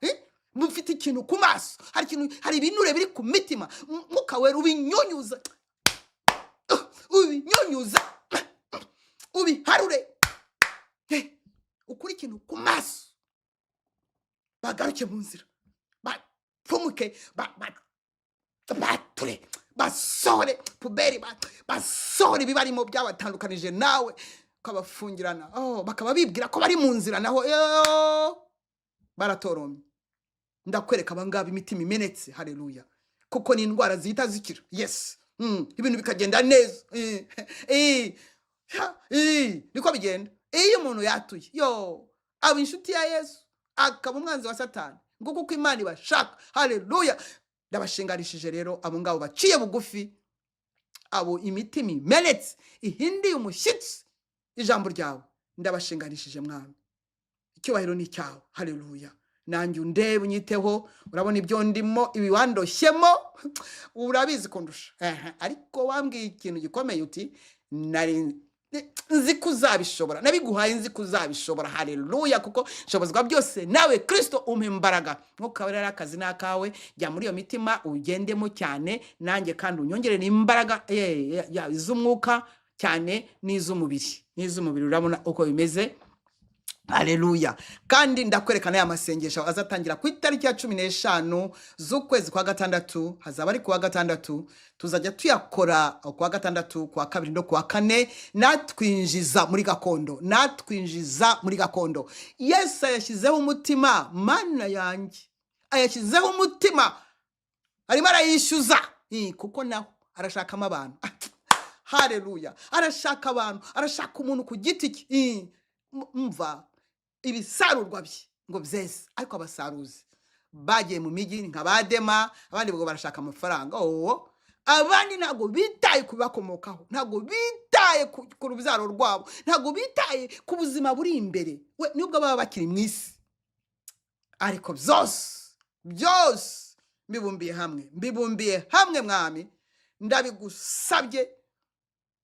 Mufite ikintu ku maso, hari ikintu, hari ibinure biri ku mitima. Mwuka Wera ubinyunyuza, ubinyunyuza, ubiharure. Ukuri ikintu ku maso, bagaruke mu nzira, bapfumuke, bature, basohore poubelle, basohore ibibarimo byabatandukanije nawe, ukabafungirana. Oh, bakaba bibwira ko bari mu nzira, naho yo baratoromye. Ndakwereka abangaba imitima imenetse, haleluya, kuko ni indwara zihita zikira. Yes. Ibintu bikagenda neza. Ha, niko bigenda iyo umuntu yatuye, yo aba inshuti ya Yesu, akaba umwanzi wa Satani. Nguko uko Imana ibashaka, haleluya. Ndabashinganishije rero abo ngabo baciye bugufi, abo imitima imenetse, ihindiye umushyitsi ijambo ryawe, ndabashinganishije Mwami. Icyubahiro ni icyawe, haleluya. Nanjye undebe, unyiteho. Urabona ibyo ndimo, ibi wandoshyemo urabizi kundusha. Ehe, ariko wambwiye ikintu gikomeye, uti nari nzi ko uzabishobora, nabiguhaye nzi ko uzabishobora, haleluya, kuko nshobozwa byose nawe Kirisito umpa imbaraga. Mwuka Wera, akazi ni akawe, jya muri iyo mitima ugendemo cyane, nanjye kandi unyongerere imbaraga iz'umwuka cyane n'iz'umubiri, n'iz'umubiri. Urabona uko bimeze, haleluya. Kandi ndakwereka n'aya masengesho azatangira ku itariki ya 15 z'ukwezi kwa gatandatu, hazaba ari kuwa gatandatu. Tuzajya tuyakora kuwa gatandatu, kuwa kabiri no kuwa kane. Natwinjiza muri gakondo, natwinjiza muri gakondo. Yesu ayashyizeho umutima, Mana yanjye, ayashyizeho umutima, arimo arayishyuza. Kuko naho arashakamo abantu, haleluya. Arashaka abantu, arashaka umuntu ku giti cye. Mva ibisarurwa bye ngo byeze, ariko abasaruzi bagiye mu mijyi nka ba Dema, abandi ngo barashaka amafaranga. Oh, abandi ntabwo bitaye ku bibakomokaho, ntabwo bitaye ku rubyaro rwabo, ntabwo bitaye ku buzima buri imbere, we nubwo baba bakiri mu isi. Ariko byose, byose mbibumbiye hamwe, mbibumbiye hamwe Mwami, ndabigusabye,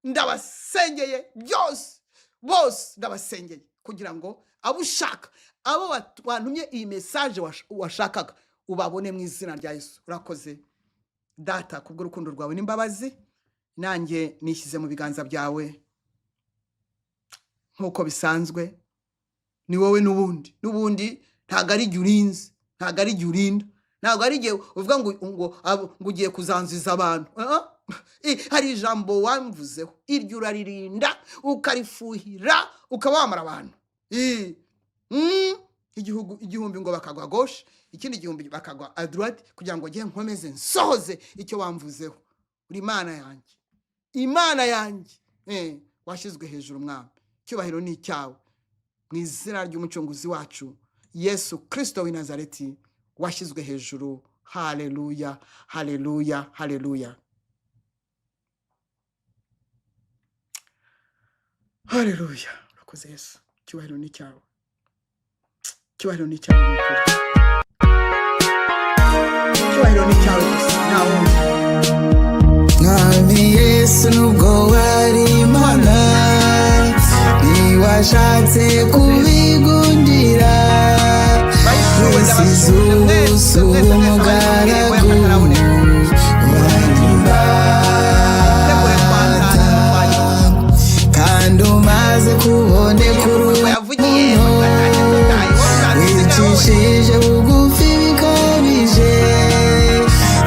ndabasengeye byose, bose ndabasengeye, kugira ngo abo ushaka, abo wantumye iyi message washakaga, ubabone mu izina rya Yesu. Urakoze Data kubw'urukundo rwawe n'imbabazi. Nanjye nishyize mu biganza byawe nk'uko bisanzwe. Ni wowe n'ubundi, n'ubundi ntabwo ari igihe urinze, ntabwo ari igihe urinda, ntabwo ari igihe uvuga ngo ugiye kuzanziza abantu. Ah, ah. Hari ijambo wamvuzeho, iryo uraririnda, ukarifuhira, ukaba wamara abantu. Igihugu igihumbi ngo bakagwa gauche, ikindi gihumbi bakagwa à droite, kugira ngo njye nkomeze nsohoze icyo wamvuzeho. Uri Imana yanjye, Imana yanjye, washyizwe hejuru Mwami. Icyubahiro ni icyawe, mu izina ry'Umucunguzi wacu Yesu Kirisito w'i Nazareti washyizwe hejuru. Haleluya, haleluya, haleluya, haleluya. Urakoze Yesu, icyubahiro ni icyawe, icyubahiro ni icyawe, ni ukuri icyubahiro ni icyawe gusa, nta wundi. Mwami Yesu, nubwo wari Imana, ntiwashatse kubigundira. Bayishuwe. Wisize Ndabasuhuje mwese, ubusa mwese, mwese abari mu mirimo umugaragu y'akataraboneka. Tegure wanyumbata, twatanze twagiye. Kandi umaze kuboneka Ngo yavugiye urukundo, batashye tutaye, wowe uzadusiga wowe. wicishije bugufi bikabije,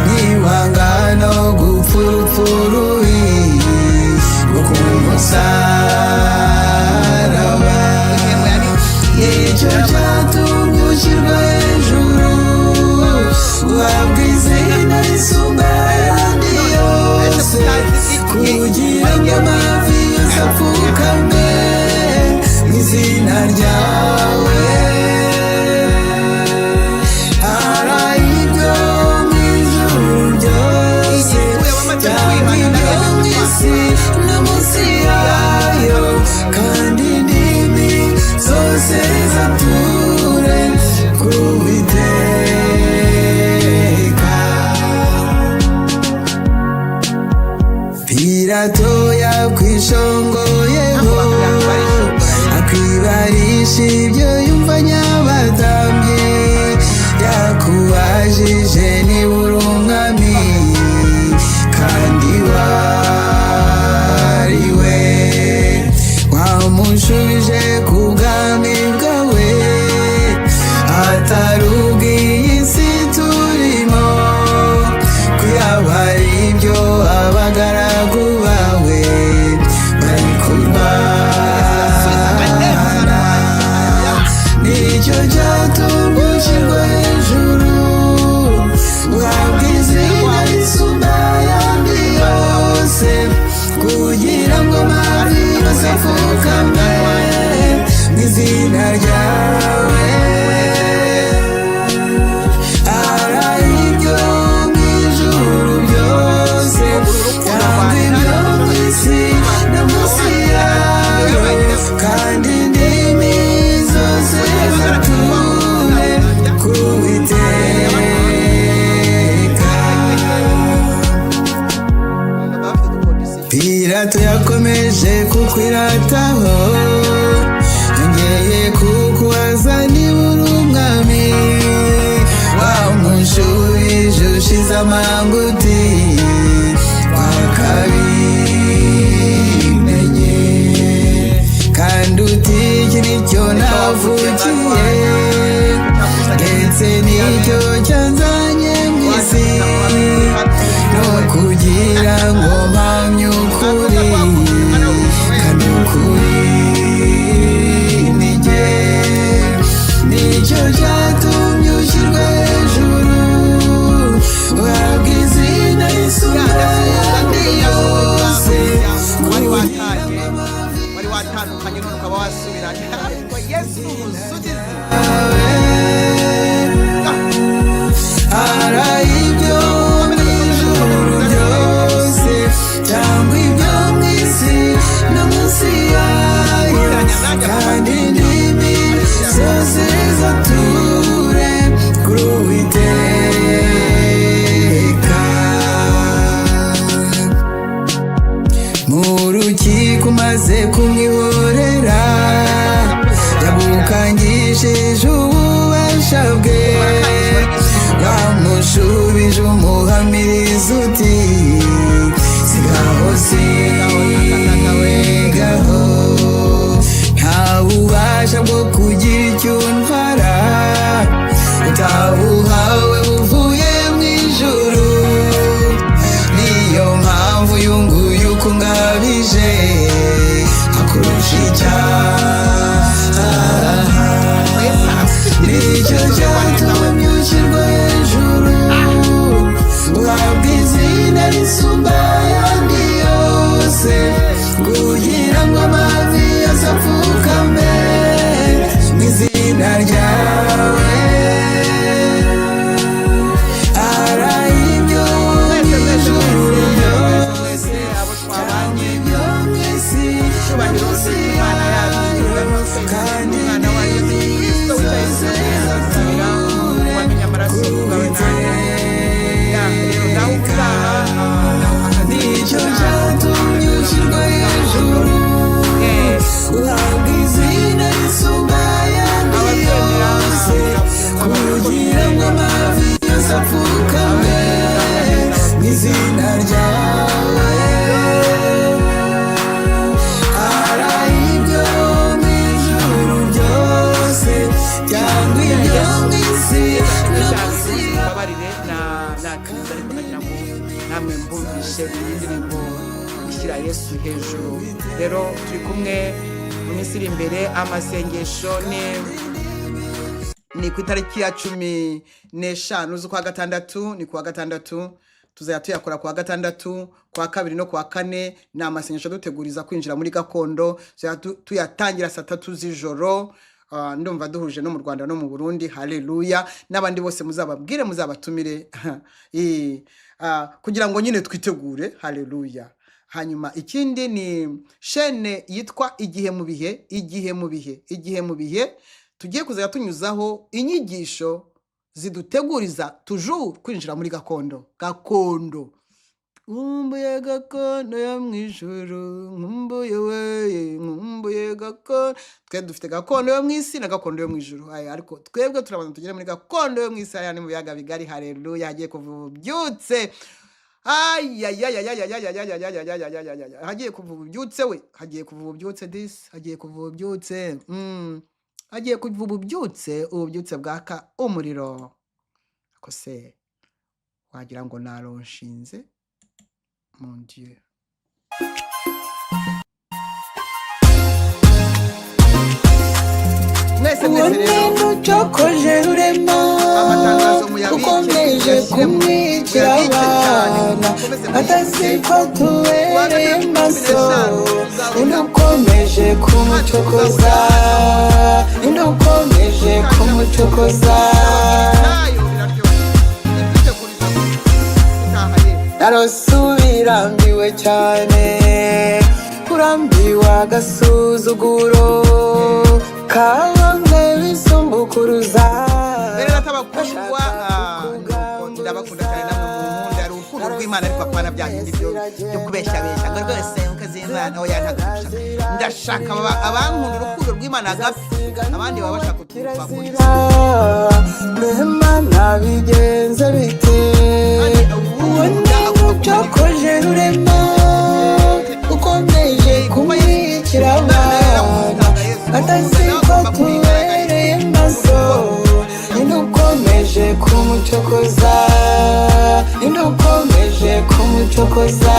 ntiwanga no gupfa urupfu rubi rwo ku musaraba. Intego yari Nicyo cyatumye ushyirwa hejuru, uhabwa izina risumba ayandi yose, kugira ngo amavi yose apfukame mu izina ryawe. Ahisha ibyo yumva nyabatambyi. Yakubajije niba uri umwami, kandi wari we wamushubije ku bwami bwawe, atari ubw'iyi si turimo, ko yaba ari ibyo abagaragu bawe bari kurwana. Nicyo cyatumye ushyirwa hejuru, uhabwa izina risumba ayandi yose, kugira ngo amavi yose apfukame mu izina ryawe. Ari ibyo mu ijuru byose cyangwa ibyo mu isi no munsi yayo, kandi indimi zose zature ku Uwiteka. Pilato yakomeje kukwirataho, yongeye kukubaza niba uri umwami. Wamushubije ushize amanga uti: "Wakabimenye", kandi uti: "Iki nicyo navukiye, ndetse nicyo cyanzanye mu isi, no kugira ngo mpamye ukuri, kandi ukuri ni jye." Nicyo cyatumye ushyirwa hejuru, uhabwa izina risumba ayandi yose. Wari watanye, wari watandukanye, none ukaba wasubiranye, ariko Yesu umusugizi. Ari ibyo mu ijuru byose cyangwa ibyo mu isi no munsi yayo, kandi indimi zose zature kuri Uwiteka. Mu rukiko umaze kumwihorera, yagukangishije ububasha bwe. Wamushubije umuhamiriza uti: "Sigaho, sigaho, nta bubasha bwo kugira icyo untwara utabuhawe buvuye mu ijuru. Niyo mpamvu uyu nguyu ukungabije akurusha icyaha. Nicyo cyatumye ushyirwa hejuru, uhabwa izina risumba ayandi yose, kugira ngo amavi yose apfukame mu izina ryawe. Ari ibyo Mwese, mwese, mu mwese, ijuru mwese, byose mwese abo twabanye, ibyo mu isi icyubahiro Imana yacu twese, kandi Umwana wa Yesu Kristo wicaye zose ku wamenye amaraso ubwawe nawe. Ya, rero nawe ubutaha, nawe akazi. Nicyo cyatumye ushyirwa hejuru, uhabwa izina risumba ayandi Ababyemera, yose, kugira ngo amavi yose apfukame mu izina ryawe. Ari ibyo mu ijuru byose cyangwa ibyo mu isi no munsi Mbabarire na natinze, ariko nagira ngo namwe mbumvishe iyi ndirimbo ishyira Yesu hejuru. Rero turi kumwe mu minsi iri imbere. Amasengesho ni ku itariki ya 15 z'ukwa gatandatu, ni kuwa gatandatu. Tuzajya tuyakora kuwa gatandatu, kuwa kabiri no kuwa kane. Ni amasengesho duteguriza kwinjira muri gakondo. Tuzajya tuyatangira saa 3 z'ijoro. Ndumva duhuje no mu Rwanda no mu Burundi. Haleluya! N'abandi bose muzababwire, muzabatumire, kugira ngo nyine twitegure. Haleluya! Hanyuma ikindi ni shene yitwa Igihe mu Bihe, Igihe mu Bihe, Igihe mu Bihe. Tugiye kuzajya tunyuzaho inyigisho ziduteguriza toujours kwinjira muri gakondo, gakondo. Nkumbuye gakondo yo mu ijuru, nkumbuye we, nkumbuye gakondo. Twe dufite gakondo yo mu isi na gakondo yo mu ijuru. Aya, ariko twebwe turabanza tugere muri gakondo yo mu isi, hariya ni mu biyaga bigari. Haleluya, hagiye kuva ububyutse. Ayayayayayayayayayayayayayayayaya, hagiye kuva ububyutse we, hagiye kuva ububyutse disi, hagiye kuva ububyutse. Hagiye kuva ububyutse, ububyutse bwaka umuriro. Ako se wagira ngo naronshinze, mon Dieu. Mwese Uwo mwese rero ni ucokoje rurema, amatangazo muyabike, ukomeje muyashyiremo, kumwicira muyabike cyane, abana, mukomeze atazi muyabike. ko Kuwa tubereye gatandatu cumi maso. n'eshanu tuzahurira Ninde ukomeje hano, kumucokoza? tuzahurira hano Ninde ukomeje gutangira kumucokoza? nayo biraryoshye, ntitwiteguriza gutaha yewe. Narose ubirambiwe cyane, urambiwe agasuzuguro ka bamwe bisumbukuruza, Bene data bakundwa, bashaka nuko ndabakunda cyane, kukugamburuza. namwe munkunda. Hari urukundo rw'Imana, ariko Narose apana bya bindi byo kubeshyabeshya ngo rwose umukozi w'Imana, oya, ntabwo mbishaka. Ndashaka abankunda urukundo rw'Imana agape, abandi baba bashaka utuntu twa polisi. Kirazira mbema bigenze bite? Kandi Uwo uwukunda ni agomba kumenya ucokoje rurema, ukomeje kuko Yesu kumwicira Imana abana, yaramukunda Yesu ukunda atazi nawe ko agomba kubigaragariza tubereye mu maso. bikorwa. Ninde ukomeje kumucokoza? Ninde ukomeje kumucokoza?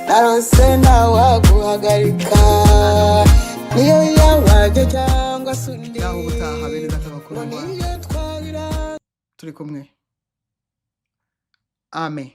Narose ntawaguhagarika, niyo yabajya cyangwa se undi, Naho ubutaha bene data ngo bakundwa, niyo twabira. turi kumwe, amen.